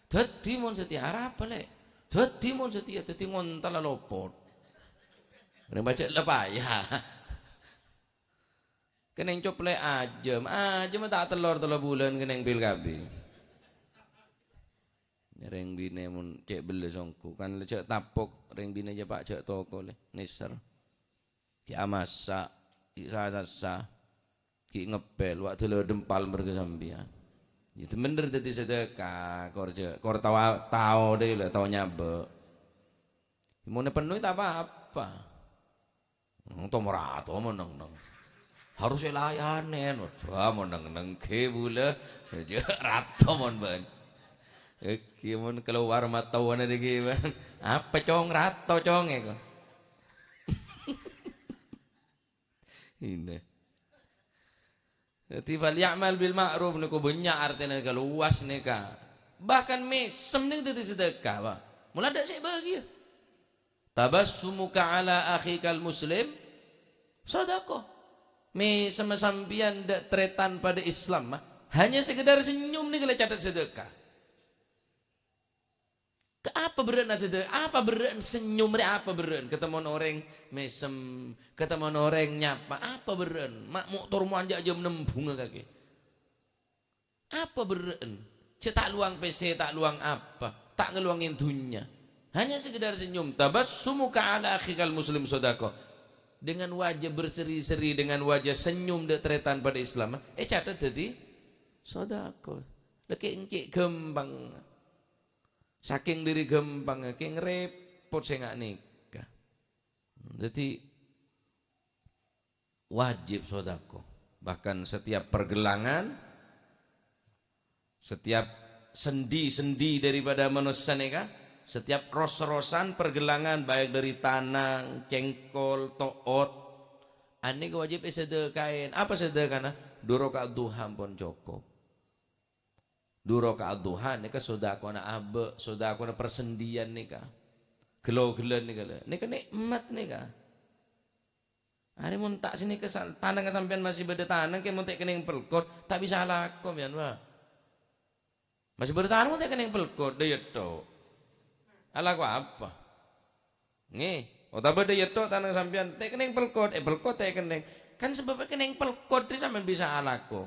Dhâddhi mon satèya arapa, Lè'? Dhâddhi mon satèya, dhâddhi ngontal lopot. Rèng pajhât la paya. Kenèng coplè' ajâm, ajâm ta' tellor tello bulân kenèng pil K B. Rèng binè' mon cè' bellâ songko, kan la jhâ' tapok, rèng binè' jhâ' pa' jhâ' toko lè, nèser. Ghi' amassa', ghi' sasassa, ghi' ngepèl, wa' dâlâ dempal merga sampèyan. Ya, bhender dhâddhi sedekah, kor jhâ', kor tao, tao dâ' la tao nyabâ'. Mon èpennoè ta' pa-apa. Hmm, to marato mon neng-neng. Harus èlayanè, waduh, mon neng-neng ghi bulâ, jhâ' rato mon bân. Èghi mon kalowar matawana dâghi bân. Apa, Cong? Rato, Cong, èko. Inè. Dhâddhi, "Fal ya'mal bil ma'ruf" nèko bânnya' artèna, nèka luas nèka. Bahkan mèsem nèng dhâddhi sedekah, Pak. Mola adâ' sè bâgiyâ. "Tabassumuka ala akhikal muslim, sadaqah." Mèsemma sampèyan dâ' tarètan padâ Islam, ma. Hanya sekedar senyum nèka la catet sedekah. Ka apa berrâ'na sedekah? Apa berrâ'na senyum rè? Apa berrâ'na? Katemmo orèng mèsem, katemmo orèng nyapa. Apa berrâ'na? Ma' mo' tor mo' anja' jam ennem bhunga kakè. Apa berrâ'na? Jhâ' ta' lowang pèssè, ta' lowang apa, ta' ngalowangè dhunnya. Hanya sekedar senyum. "Tabassumuka ala akhikal muslim sodako." Dengan wajah berseri-seri, dengan wajah senyum dâ' tarètan padâ Islam, ècatet dhâddhi sodako. Lè kèng cè' ghâmpang. Sakèng dhâri ghâmpang, kèng rèpot sè nga' nèka. Dhâddhi, wajib sodako. Bahkan setiap pergelangan, setiap sendi-sendi daripada manossa nèka, setiap ros-rosan pergelangan, baik dari tanang, cengkol, to'ot, anèka wajib èsedeka'è. Apa sedekana? Du rakaat duha ampon cokop. Du rakaat duha nèka sodakona abâ', sodakona persendian nèka. Ghello-ghellan nèka, lho. Nèka nè'mat nèka. Arè mon ta' sanèka sa-, tanangnga sampèyan masih bâdâ tanang, kè mon ta' kennèng pelkot, ta' bisa alako, mèyan, wah. Masih bâdâ tanang, mon ta' kennèng pelkot, dâ' iyâ tho. Alako apa? Ngghi, otabâ dâ' iyâ tho tanang sampèyan, ta' kennèng pelkot, eh, pelkot ta' kennèng. Kan sabâbbhâ kennèng pelkot, dhi sampèyan bisa alako.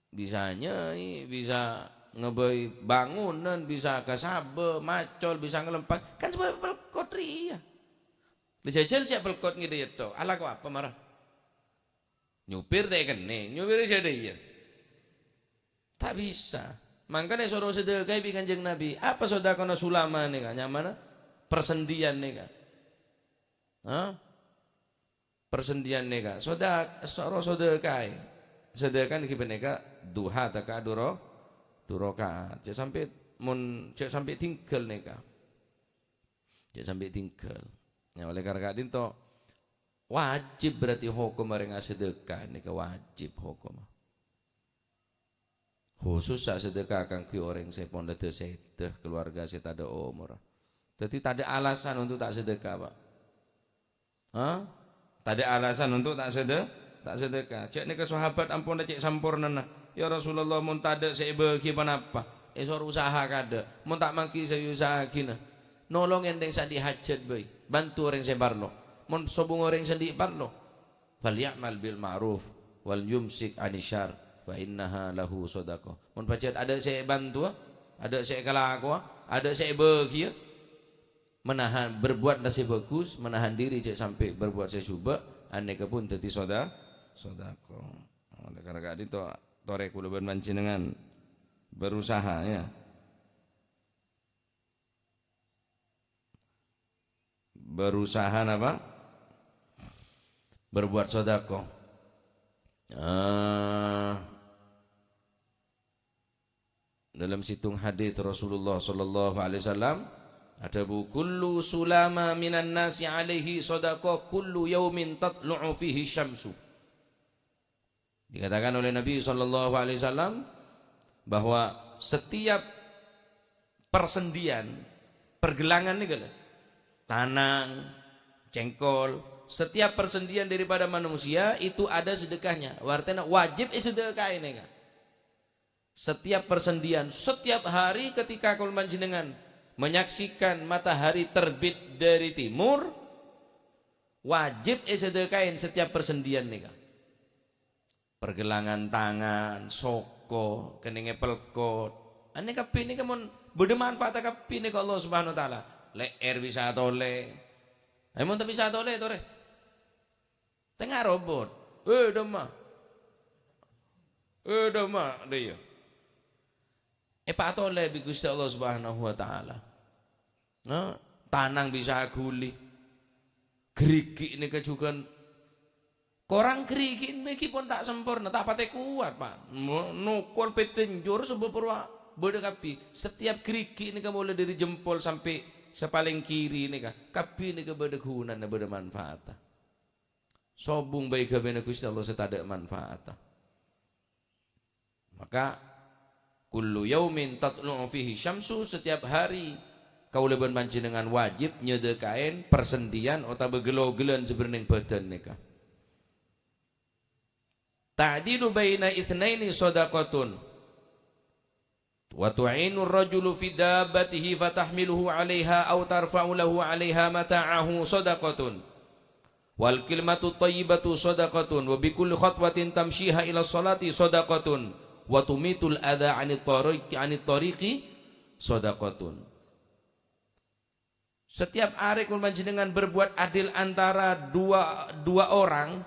Bisa nyai, bisa ngabây bangunan, bisa kasabâ, macol, bisa ngalempang. Kan sabâbbhâ pelkot rèya. Lè jhâjhâl sè pelkot ngèdhing yâ tho. Alako apa mara? Nyopir ta' kennèng, nyopir sè dâ' iyâ. Ta' bisa. Mangkana èsoro sedekah bi' Kanjeng Nabi. Apa sodakona sulama nèka? Nyamana persendian nèka. Hah? Persendian nèka, sodak-, soro sodeka'è. Sodeka'è nèka panèka duha tèka duro-, du rakaat. Jhâ' sampè' mon, jhâ' sampè' tinggal nèka. Jhâ' sampè' tinggal. Nah, oleh karena ka'dinto, wajib berarti hokom orèng asedekah nèka wajib hokom. Khusus sa' sedekah kaangghuy orèng sè pon dâddhi sèdhâ, keluarga sè tadâ' omor. Dâddhi tadâ' alasan untuk ta' sedekah, Pak. Hah? Tadâ' alasan untuk ta' sede-, ta' sedekah. Jhâ' nèka sahabat ampon cè' sampornana. "Ya Rasulullah, mon tadâ' sè èbâghi ponapa?" Èsoro usaha kadâ'. "Mon ta' mangghi sè èusahaaghina. Nolongè orèng sè andi' hajhât bhâi. Bantu orèng sè parlo. Mon sobung orèng sè andi' parlo." "Falya'mal bil ma'ruf wal yumsik 'anis syarr, fa innaha lahu shadaqah." Mon pajhât adâ' sè èbantowa, adâ' sè èkalakowa, adâ' sè èbâghiyâ, menahan, berbuatlah sè bhâghus, menahan diri jhâ' sampè' berbuat sè jhubâ', anèka pon dâddhi soda-, sodako. Oleh karena ka'dinto, torè kaulâ bân panjhennengngan berusaha, ya. Berusaha napa? Berbuat sodako. Ah, dalam situng hadis Rasulullah sallallahu alaihi wasallam adhâbu, "Kullu sulama minan nasi alaihi sodako kullu yaumin tatlu'u fihi syamsu." Dikatakan oleh Nabi sallallahu alaihi wasallam bahwa setiap persendian, pergelangan nèka lho, tanang, cengkol, setiap persendian daripada manusia itu ada sedekahnya. Artèna wajib èsedeka'è nèka. Setiap persendian, setiap hari ketika kaulâ panjhennengngan menyaksikan matahari terbit dari timur, wajib èsedeka'è setiap persendian nèka. Pergelangan tangan, soko, kennèngè pelkot. Anè kabbhi nèka mon bâdâ manfaatnya kabbhi nèka Allah Subhanahu wa Ta'ala. Lè'èr bisa atolè. Ayo mon ta' bisa atolè, torè. Tengnga robot. Eh, dâmma. Eh, dâmma, dâ' iyâ. Èpatolè bi' Ghustè Allah Subhanahu wa Ta'ala. Nah, tanang bisa aghuli. Ghârighi' nèka jhughân. Korang ghârighi' nèka pon ta' samporna, ta' patè kowat, Pak. Mo-, nokol pètènjhur sabâb rowa bâdâ kabbhi. Setiap ghârighi' nèka mulai dari jempol sampè' sapalèng kiri nèka, kabbhi nèka bâdâ ghunana, bâdâ manfaatna. Sobung bhâi ghâbâyânna Ghustè Allah sè tadâ' manfaatna. Maka, "Kullu yaumin tatlu'u fihi syamsu," setiap hari kaulâ bân panjhennengngan wajib nyedeka'è persendian otabâ gelo-gelon sè bâdâ neng bhâdhân nèka. Ta'dilu baina itsnaini shadaqatun. Wa tu'inu rajulu fi dabbatihi fatahmiluhu 'alaiha aw tarfa'u lahu 'alaiha mata'ahu shadaqatun. Wal kalimatu thayyibatu shadaqatun. Wa bi kulli khatwatin tamshiha ila sholati shadaqatun. Wa tumitul adza 'anit thariq-, 'anit thariqi shadaqatun. Setiap arè kaulâ panjhennengngan berbuat adil antara dua, dua orang,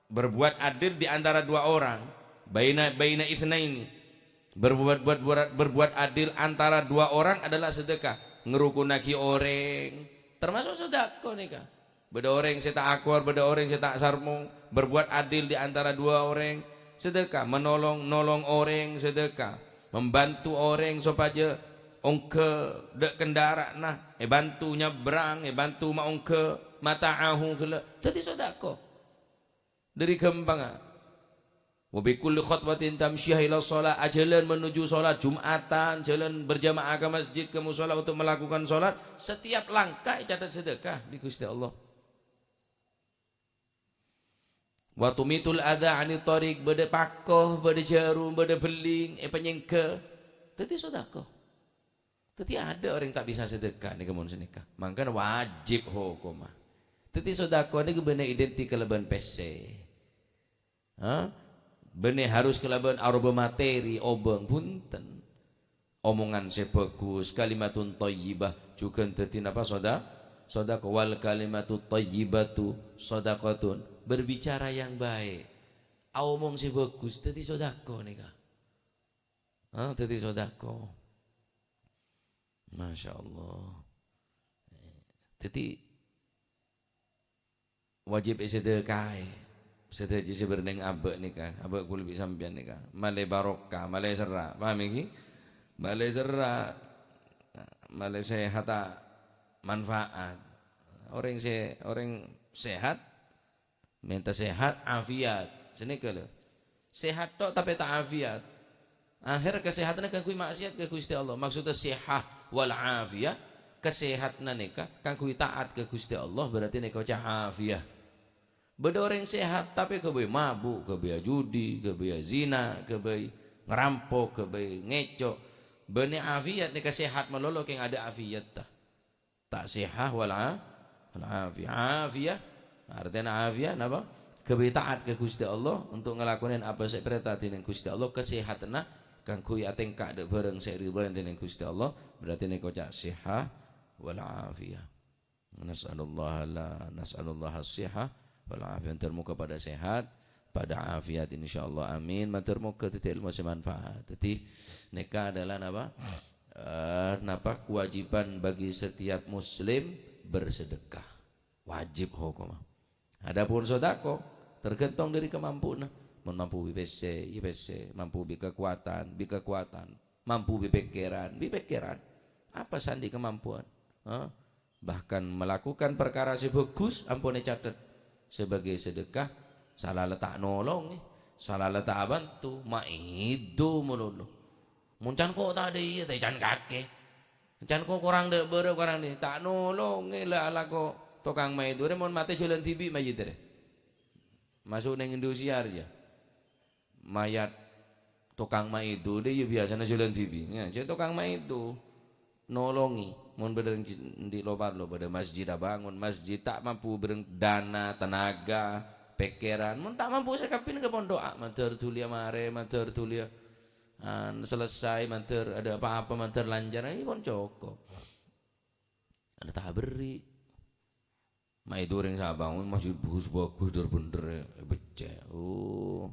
berbuat adil di antara dua orang, baina, baina itsnaini. Berbuat, buat, buat, berbuat adil antara dua orang adalah sedekah. Ngerukunaghi orèng, termasuk sedekah nèka. Bâdâ orèng sè ta' akor, bâdâ orèng sè ta' sarmong, berbuat adil di antara dua orèng, sedekah. Menolong, nolong orèng, sedekah. Membantu orèng sopajâ ongghâ dâ' kendara'anna, èbânto nyabrang, èbânto maongghâ mata'ahu ghellâ', dhâddhi sodako. Dâri ghâmpangnga. Wa bi kulli khatwatin tamsyiha ila shalah, ajhâlân menuju shalat Jumatan, jhâlân berjamaah ka masjid, ka mushola untuk melakukan shalat, setiap langkah ècatet sedekah bi' Ghustè Allah. Wa tumitul adza 'anit thariq, bâdâ pako, bâdâ jhârum, bâdâ bellèng, èpanyèngghâ. Dhâddhi sodako. Dhâddhi adâ' orèng ta' bisa sedekah nèka mon sanèka. Mangkana wajib hokomma. Dhâddhi sodako nèka bânnè identik kalabân pèssè. Ha? Bânnè harus kalabân aropa materi, obâng, bhunten. Omongan sè bhâghus, kalimatun thayyibah, jhughân dhâddhi napa soda-, sodako. Wal kalimatu thayyibatu sodakotun. Berbicara yang baik. Aomong sè bhâghus, dhâddhi sodako nèka. Ha, dhâddhi sodako. Masya Allah. Dhâddhi, wajib èsedekaè sadhâjâ sè bâdâ neng abâ' nèka, abâ' kaulâ bi' sampèyan nèka. Malè barokah, malè serra'. Paham ènggi? Malè serra', malè sehatta manfaat. Orèng sè, orèng sehat, mènta sehat, afiat. Sanèka lho. Sehat tok tapè ta' afiat. Akhèr kasehatanna kaangghuy ma'siyat ka Ghustè Allah. Maksudda sihah wal afiyah, kasehatanna nèka kaangghuy ta'at ka Ghustè Allah, berarti nèka oca' afiyah. Bâdâ orèng sehat, tapè ghâbây mabuk, ghâbây ajudi, ghâbây azina, ghâbây ngarampok, ghâbây ngèco'. Bânnè afiyat nèka sehat malolo kèng adâ' afiyatta. Ta' sihah wal a-, wal afiyah. Afiyah, artèna afiyah napa? Ghâbây ta'at ka Ghustè Allah, untuk ngalakonè apa sè èparènta dhinèng Ghustè Allah, kasehatanna kaangghuy atèngka dâ' bhârâng sè èridhoi dhinèng Ghustè Allah, berarti nèka oca' sihah wal afiyah. Nas'alullaha la, nas'alullaha sihah wal afiyah. Mator moghâ padâ sehat, padâ afiat, insyaallah. Amin. Mator moghâ dhâddhi èlmo sè manfaat. Dhâddhi, nèka adalah napa? Eh, napa? Kewajiban bagi setiap muslim bersedekah. Wajib hokomma. Adapun sodako, tergantung dâri kamampuanna. Mon mampu bi' pèssè, iyâ pèssè. Mampu bi' kakowadhân, bi' kakowadhân. Mampu bi' pèkkèran, bi' pèkkèran. Apa sè andi' kamampuan? Ha? Bahkan melakukan parkara sè bhâghus ampon ècatet sebagai sedekah, sala la ta' nolongè, sala la ta' abhânto, maedu malolo. Mon can ko' ta' dâ' iyâ, ta' can kakè. Can ko' korang dâ' bârâ', korang dâ', ta' nolongè la alako tokang maedu rè, mon matè jhâlân dhibi' mayit rè. Maso' neng Indosiar, yâ. Mayat tokang maedu dâ' iyâ biyasana jhâlân dhibi'. Yâ, jhâ' tokang maedu nolongè. Mon bâdâ ndi' lo-parlo, bâdâ masjid abângon, masjid ta' mampu bârâng dana, tenaga, pèkkèran. Mon ta' mampu sakabbhiyânna ka pondo'â, mandhâr dhuliyâ marè, mandhâr dhuliyâ, ah, selesai, mandhâr adâ' apa-apa, mandhâr lancar, iyâ pon cokop. Adâ' ta' aberri'. Maedu orèng sè abângon masjid bhâghus-bhâghus, dhâr-bhendhâr, è, beccè'. Oh.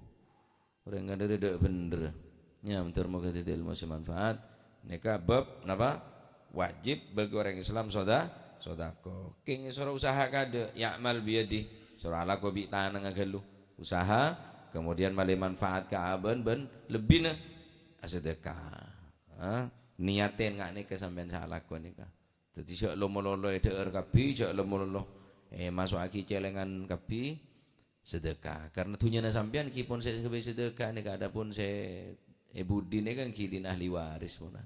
Orèng ka'dinto dâ' bhendhâr. Yâ, mandhâr moghâ dhâddhi èlmo sè manfaat. Nèka bab napa? Wajib bagi orèng Islam soda-, sodako. Kèng èsoro usaha kadâ', ya'mal biyadih. Soro alako bi' tanangnga ghâllu. Usaha, kemudian malè manfaat ka abâ'na bân lebbina asedekah. Ha? Niyatè nga' nèka sampèyan sè alako nèka. Dhâddhi jhâ' lo-malolo èdhâ'âr kabbhi, jhâ' lo-malolo èmaso'aghi cèlèngan kabbhi sedekah. Karna dhunnyana sampèyan ghi pon sè kabbhi sedekah nèka, adapun sè è budi nèka ghi dhin ahli waris pona.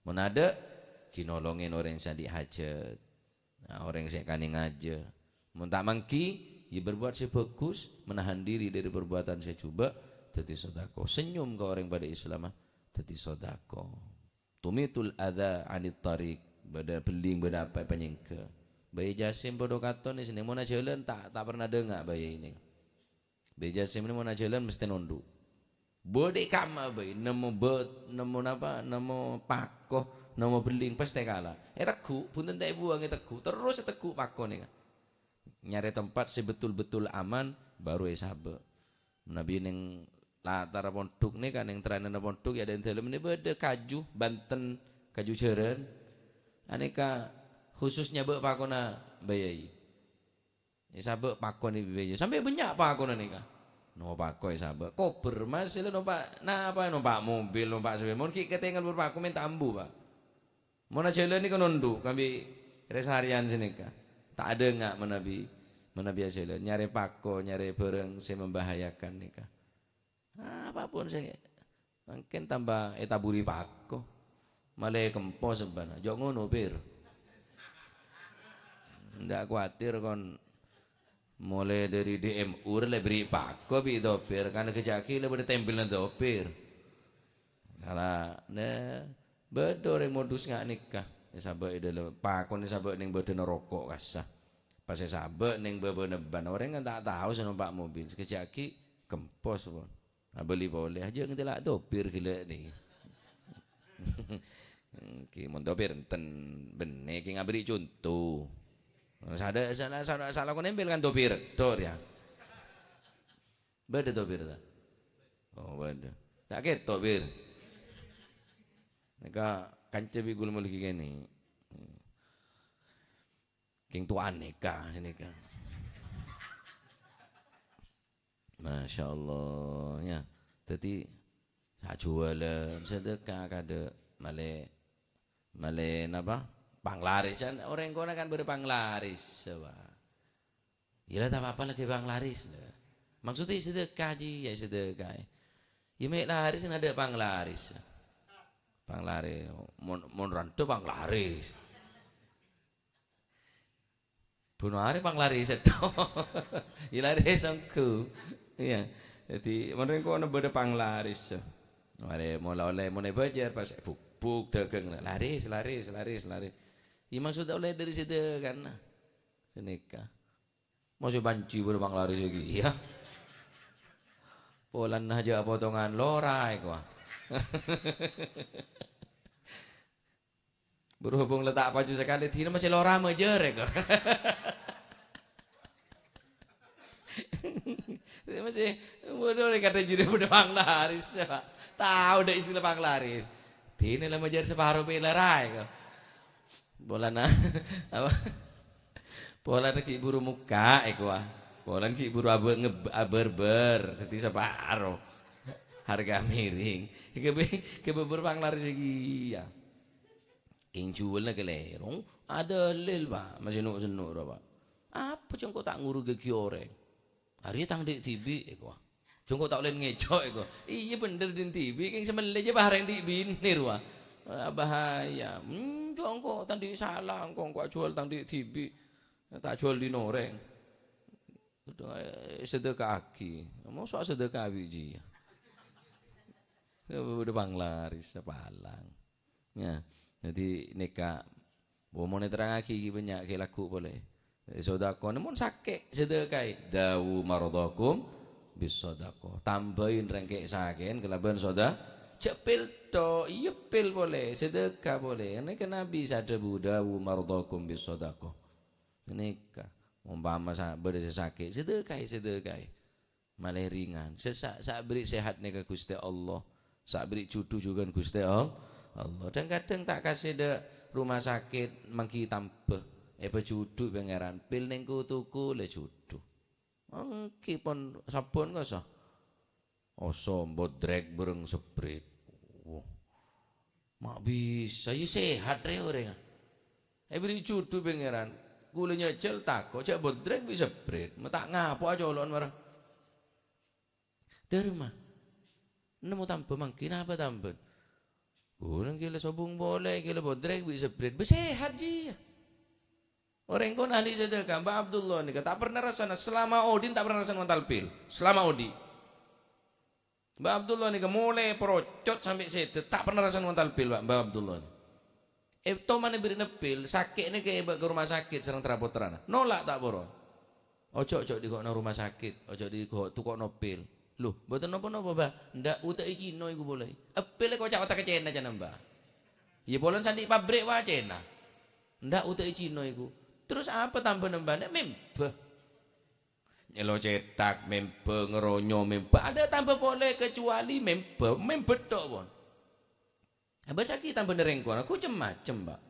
Mon adâ', ghi nolongè orèng sè andi' hajât. Nah, orèng sè kanè ngajâ. Mon ta' mangghi, Ya, berbuat sè bhâghus, menahan diri dari perbuatan sè jhubâ', dhâddhi sodako. Senyum ka orèng padâ Islam, dhâddhi sodako. Tumitul adza anit thariq, bâdâ bhelling, bâdâ apa èpanyèngghâ. Bâi Jasim padâ katon, sè neng mon ajhâlân ta', ta' pernah dânga' bâi ini. Bâi Jasim ini mon ajhâlân mesti nondhu'. Bâdâ kamma bâi, nemmo bâ-, nemmo napa, nemmo pako, nemmo bhelling, pastè kala. Ètegghu', bhunten ta' èbuwâng ètegghu', terros ètegghu' pako nèka. Nyarè tempat sè betul-betul aman, baru èsabâ'. Manabi neng latara pondhuk nèka, neng terranana pondhuk, ya, dâlem nè bâdâ kaju, bânten, kaju jhârân. Anèka khusus nyabâ' pakona bâi. Èsabâ' pakon è bâi. Sampè' bânnya' pakona nèka. No pako èsabâ'. Kobher, Mas, la nompa' napa? Nompa' mobil, nompa' sepeda. Mon ghi' katèngal buru pako mènta ambu, Pak. Mon ajhâlân nèka nondhu' kambi rè-sarèyan sanèka. Ta' adânga' manabi, manabi ajhâlân. Nyarè pako, nyarè bhârâng sè membahayakan nèka. Apapun sè mangkèn tamba ètaburi pako. Malè kempos sabbhân. Jo' ngono, Pir. Ndak kuwatir kon molaè dâri D M U rè la èberri' pako bi' topir. Kan kejjhâ' ghi' la bâdâ tempelna topir. Kala, nè, bâdâ orèng modus nga' nèka. Èsabâ' è dâlem, pakon èsabâ' neng bâdâna roko' kassa. Pas èsabâ' neng bâbâna bân, orèng kan ta' tao sè nompa' mobil. Sakejjhâ' ghi' kempos, pon. Abâli polè, ajâ' ngèntèla' topir ghellâ' nè. Ghi' mon topir enten bânnè ghi' ngaberri' conto. Sadâ-, sa-, sa-, salako nèmpèl kan topir, dor ya. Bâdâ topir ta? Oh, bâdâ. Ta' kèto, Pir. Nèka kanca bi' ghulâ molè ghi' kènè'. Kèng towan nèka, nèka. Masya Allah, ya. Dhâddhi, sajhuwâlân, sedekah, kadâ' malè, malè napa? Panglarisan, orèng kona kan bâdâ panglaris, Pak. Ya la, ta' apa-apa lagi panglaris, la. Maksudnya sedekah, Ji, ya sedekah. Ya mè' laris, kan adâ' panglaris. Panglaris, mon, mon randhâ panglaris. Buno arè panglaris sèttong. Ya laris ongghu. Iya. Dhâddhi, mon rèng kono bâdâ panglaris. Marè mola ollè monè bâjâr, pas buk-buk dâgâng. Laris, laris, laris, laris. Ya, maksud ollè dâri sèdhâ kan. Sanèka. Masih banci bâdâ panglaris lagi, ya. Polana aja potongan lora, èko. Berhubung la ta' paju sakalè, dina masih lora majâr, èko. Masih, waduh, ini kata juri bâdâ panglaris, ya, Pak. Tao dâ' istilah panglaris. Dina la majâr saparo pèlèr, èko. Polana, apa? Polana ghi' buru mokka', èko, ah. Polana ghi' buru abâ-, ngeb-, abârbâr, dhâddhi saparo harga miring. Kebâ-, kebâbâr panglaris iki, ya. Kèng juwâlna kalèro. Adâlil, Pak. Masih no'-senno', Pak. Apa jhâ' engko' ta' ngurugaghi orèng? Arèya tang dhi'-dhibi', èko. Jhâ' engko' ta' ollè ngèco', èko. Iyâ, bhender dhi'-dhibi', kèng samellè jâ' bareng dhi' binè, rowa. Ah, bahaya. Hmm, jhâ' engko' tang dhi' sala, engko', engko' ajhuwâl tang dhi'-dhibi'. Ta' ajhuwâl dhin orèng. Sedekahaghi. Mosok sedekah bi' jiyâ. Bâdâ panglaris, sapalang. Ya, dhâddhi nèka, mon èterrangaghi ghi' bânnya' ghi' lagghu' polè. Dhâddhi sodakona, mon sakè', sedekaè. Dawu mardhakum bis sadaqah. Tambâi rèng kè' sakè'en kalabân soda-, jhâ' pil tho, iyâ pil polè, sedekah polè. Nèka Nabi sè adhâbu, "Dawu mardhakum bis sadaqah." Nèka, ompama sa-, bâdâ sè sakè', sedekaè, sedekaè. Malè ringan. Sè sa-, sa' aberri' sehatna ka Ghustè Allah. Sa' aberri' jhudhu jhughân Ghustè All-, Allah. Dhâng-kadhâng ta' kasè dâ' rumah sakit mangghi tambâ. Èpajhudhu Pangèran. Pil neng ku-tuku la jhudhu. Mangghi pon sabbhân kasa. Oso, bodrek bâreng seprit. Wah. Ma' bisa, ya sehat rè orèngnga. Èberri' jhudhu Pangèran. Kaulâ nyajhâl tako', jhâ' bodrek bi' seprit. Ma' ta' ngapo'a colo'an marè. Dâri ma? Nemmo tambâ mangghi, napa tambâna? Kaulâ ghi' la sobung polè, ghi' la bodrek bi' seprit. Bâ sehat jiyâ. Orèng kono ahli sedekah, Mbah Abdullah nèka ta' pernah rassana, selama odi' ta' pernah rassana wontal pil. Selama odi'. Mbah Abdullah nèka molaè parocot sampè' sèdhâ, ta' pernah rassana wontal pil, Pak, Mbah Abdullah. È, toman èbèrri'na pil, sakè' nèka èbâ' ka rumah sakit sareng tra-pottrana. Nolak ta' poro. Ojo, ojo diko'na rumah sakit, ojo diko-, toko'na pil. Loh, mboten napa-napa, Mbah. Ndak, ute'è Cina iku polè. È, pil è koca' otak Cina, ca'na Mbah. Iyâ, polana sè andi' pabrik wa Cina. Ndak, ute'è Cina iku. Terus apa tambâna, Mbah? Ndak membâ. Nyèlo cèthak membâ, ngeronyo membâ. Adâ' tambâ polè kecuali membâ, membâ tok, pon. Abâ' sakè' tambâna rèng kono, ghu cem-macem, Pak.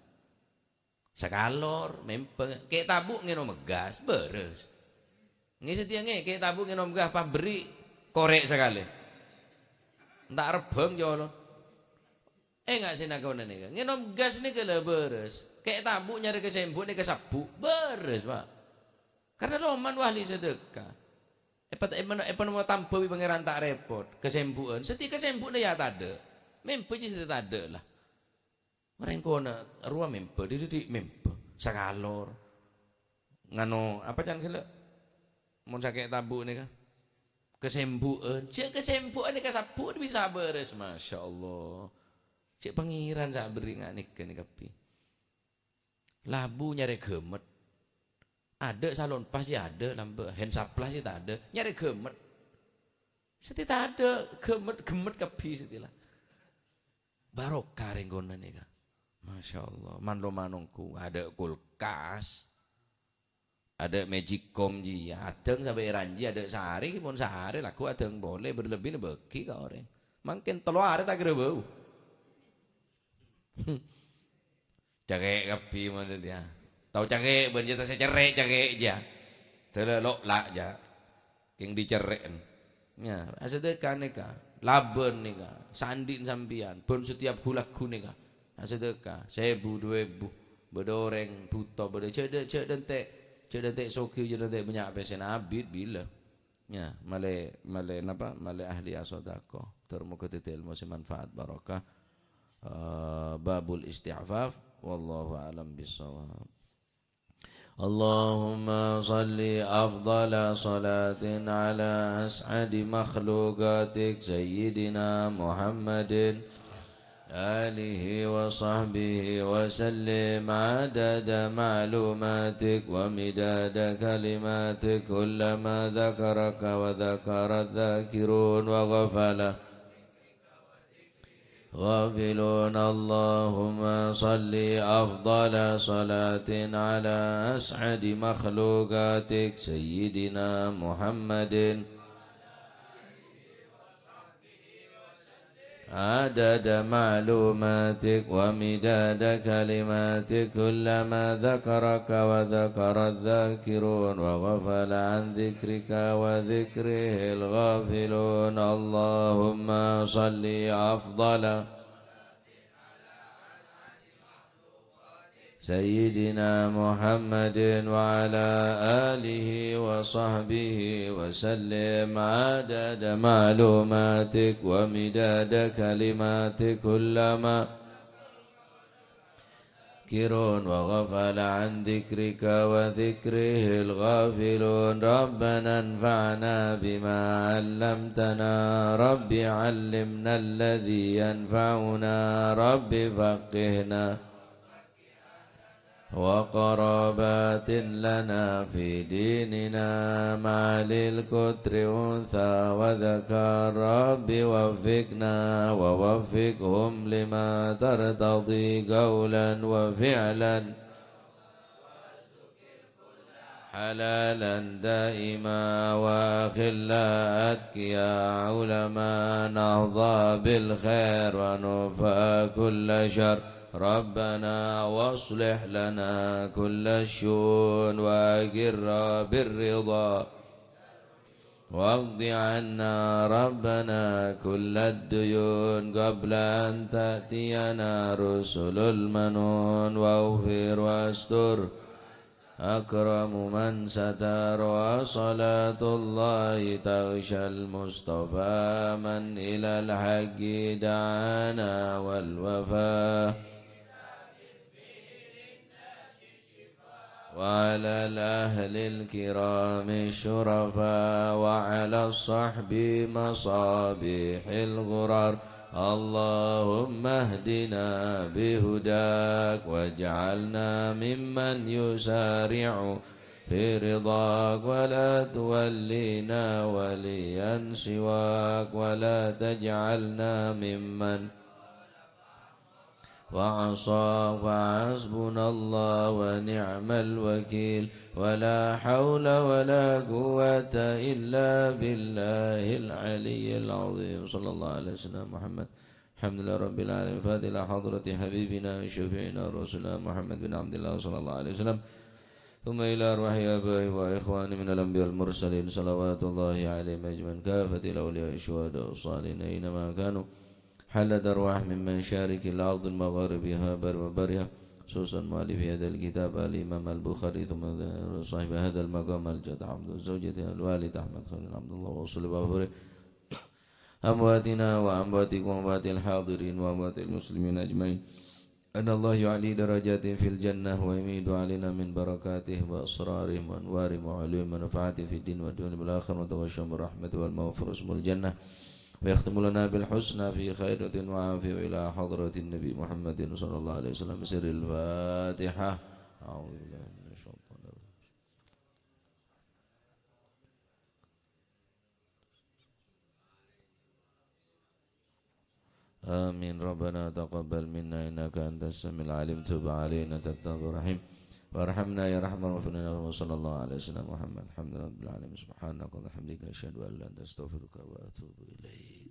Sakalor, membâ, kè' tabu' ngènom gas, bârâs. Ngè satèya ngè, kè' tabu' ngènom gas, pabrik, korè' sakalè. Enta' rebbhâng, jâ' Allah. Enga' sè nakonè nèka. Ngènom gas nèka la bârâs. Kè' tabu' nyarè kasembu' nèka sabbu', bârâs, Pak. Karna loman wa ahli sedekah. Èpat-, èpan-, èpanemmo tambâ bi' Pangèran ta' rèpot. Kasembu'ân. Satèya kasembu'na ya tadâ'. Membâ jiyâ satèya tadâ' la. Orèng kono rowa membâ, dhi'-dhi' membâ. Sakalor. Nganu, apa can ghellâ'? Mon sakè' tabu' nèka. Kasembu'ân. Jhâ' kasembu'ân nèka sabbu' bisa bârâs, masyaallah. Cè' Pangèran sè aberri' nga' nèka nè kabbhi. Labu nyarè ghâmmet. Adâ' salon pas ya adâ', lambâ' hand supply ya tadâ', nyarè ghâmmet. Satèya tadâ' ghâmmet, ghâmmet kabbhi satèya la. Barokah rèng kono nèka. Masyaallah, man lo manongku, adâ' kulkas, adâ' magicom jiyâ, adâng sampè' èranji, adâ' sarè, mon sarè, lagghu' adâng polè, berlebbina bâghi ka orèng. Mangkèn tello arè ta' kèra bâu. Cakè' kabbhi mon dhâddhi, ya. Tao cakè' bân jâ ta' sè cerrè' cakè' jâ. Dâlâ lo'-la' jâ. Kèng dicerrè'en. Ya, asadhâka nèka, labân nèka, sè andi' sampèyan, bân setiap ghu-lagghu nèka. Asadhâka, sèbu, duwâ èbu. Bâdâ orèng bhuto, bâdâ jhâ'-, jhâ'-, jhâ' dântè', jhâ' dântè' soghi, jhâ' dântè' bânnya' pèssèna abit bilâ. Ya, malè, malè napa? Malè ahli asodakoh. Tor moghâ dhâddhi èlmo sè manfaat barokah. Eh, babul isti'faf. Wallahu a'lam bissawab. اللهم صل أفضل صلاة على أسعد مخلوقاتك سيدنا محمد آله وصحبه وسلم عدد معلوماتك ومداد كلماتك كلما ذكرك وذكر الذاكرون وغفل غافلون. اللهم صل أفضل صلاة على أسعد مخلوقاتك سيدنا محمد عدد معلوماتك ومداد كلماتك كلما ذكرك وذكر الذاكرون وغفل عن ذكرك وذكره الغافلون. اللهم صل أفضل سيدنا محمد وعلى آله وصحبه وسلم عدد معلوماتك ومداد كلماتك كلما ذاكرون وغفل عن ذكرك وذكره الغافلون. ربنا انفعنا بما علمتنا. رب علمنا الذي ينفعنا. رب فقهنا وقرابات لنا في ديننا مع ذي القدر أنثى وذكر. رب وفقنا ووفقهم لما ترتضي قولا وفعلا حلالا دائما وأخلاء أتقياء علماء نحظى بالخير ونكفى كل شر. ربنا واصلح لنا كل الشؤون وأقر بالرضا واقض عنا ربنا كل الديون قبل أن تأتينا رسل المنون واغفر واستر أكرم من ستر. وصلاة الله تغشى المصطفى من إلى الحق دعانا والوفاء وعلى الأهل الكرام الشرفاء، وعلى الصحب مصابيح الغرر. اللهم اهدنا بهداك، واجعلنا ممن يسارع في رضاك، ولا تولنا وليا سواك، ولا تجعلنا ممن وعصاك، فحسبنا الله ونعم الوكيل، ولا حول ولا قوة إلا بالله العلي العظيم. صلى الله على سيدنا محمد. الحمد لله رب العالمين. الفاتحة إلى حضرة حبيبنا وشفيعنا رسولنا محمد بن عبد الله صلى الله عليه وسلم. ثم إلى أرواح آبائه وإخوانه من الأنبياء والمرسلين، صلوات الله عليهم أجمعين، كافة الأولياء والشهداء والصالحين أينما كانوا، حلت أرواح من مشارق الأرض ومغاربها وبرها وبحرها، خصوصا مؤلف هذا الكتاب الإمام البخاري، ثم صاحب هذا المقام الجد عبد، زوجته الوالد أحمد خليل عبد الله، وأصول وفروع أمواتنا وأمواتكم وأموات الحاضرين وأموات المسلمين أجمعين. أن الله يعلي درجاتهم في الجنة ويميد علينا من بركاتهم وأسرارهم وأنوارهم وعلومهم ونفعاتهم في الدين والدنيا والآخرة، ويتغشاهم بالرحمة والمغفرة ويسكنهم الجنة، ويختم لنا بالحسنى في خيرات وعافية إلى حضرة النبي محمد صلى الله عليه وسلم. سر الفاتحة. أعوذ بالله من الشيطان الرجيم. آمين. ربنا تقبل منا إنك أنت السميع العليم، تب علينا أنت التواب الرحيم، وارحمنا يا أرحم الراحمين. وصلى الله على سيدنا محمد. الحمد لله رب العالمين. سبحانك اللهم وبحمدك، أشهد أن لا إله إلا أنت، أستغفرك وأتوب إليك.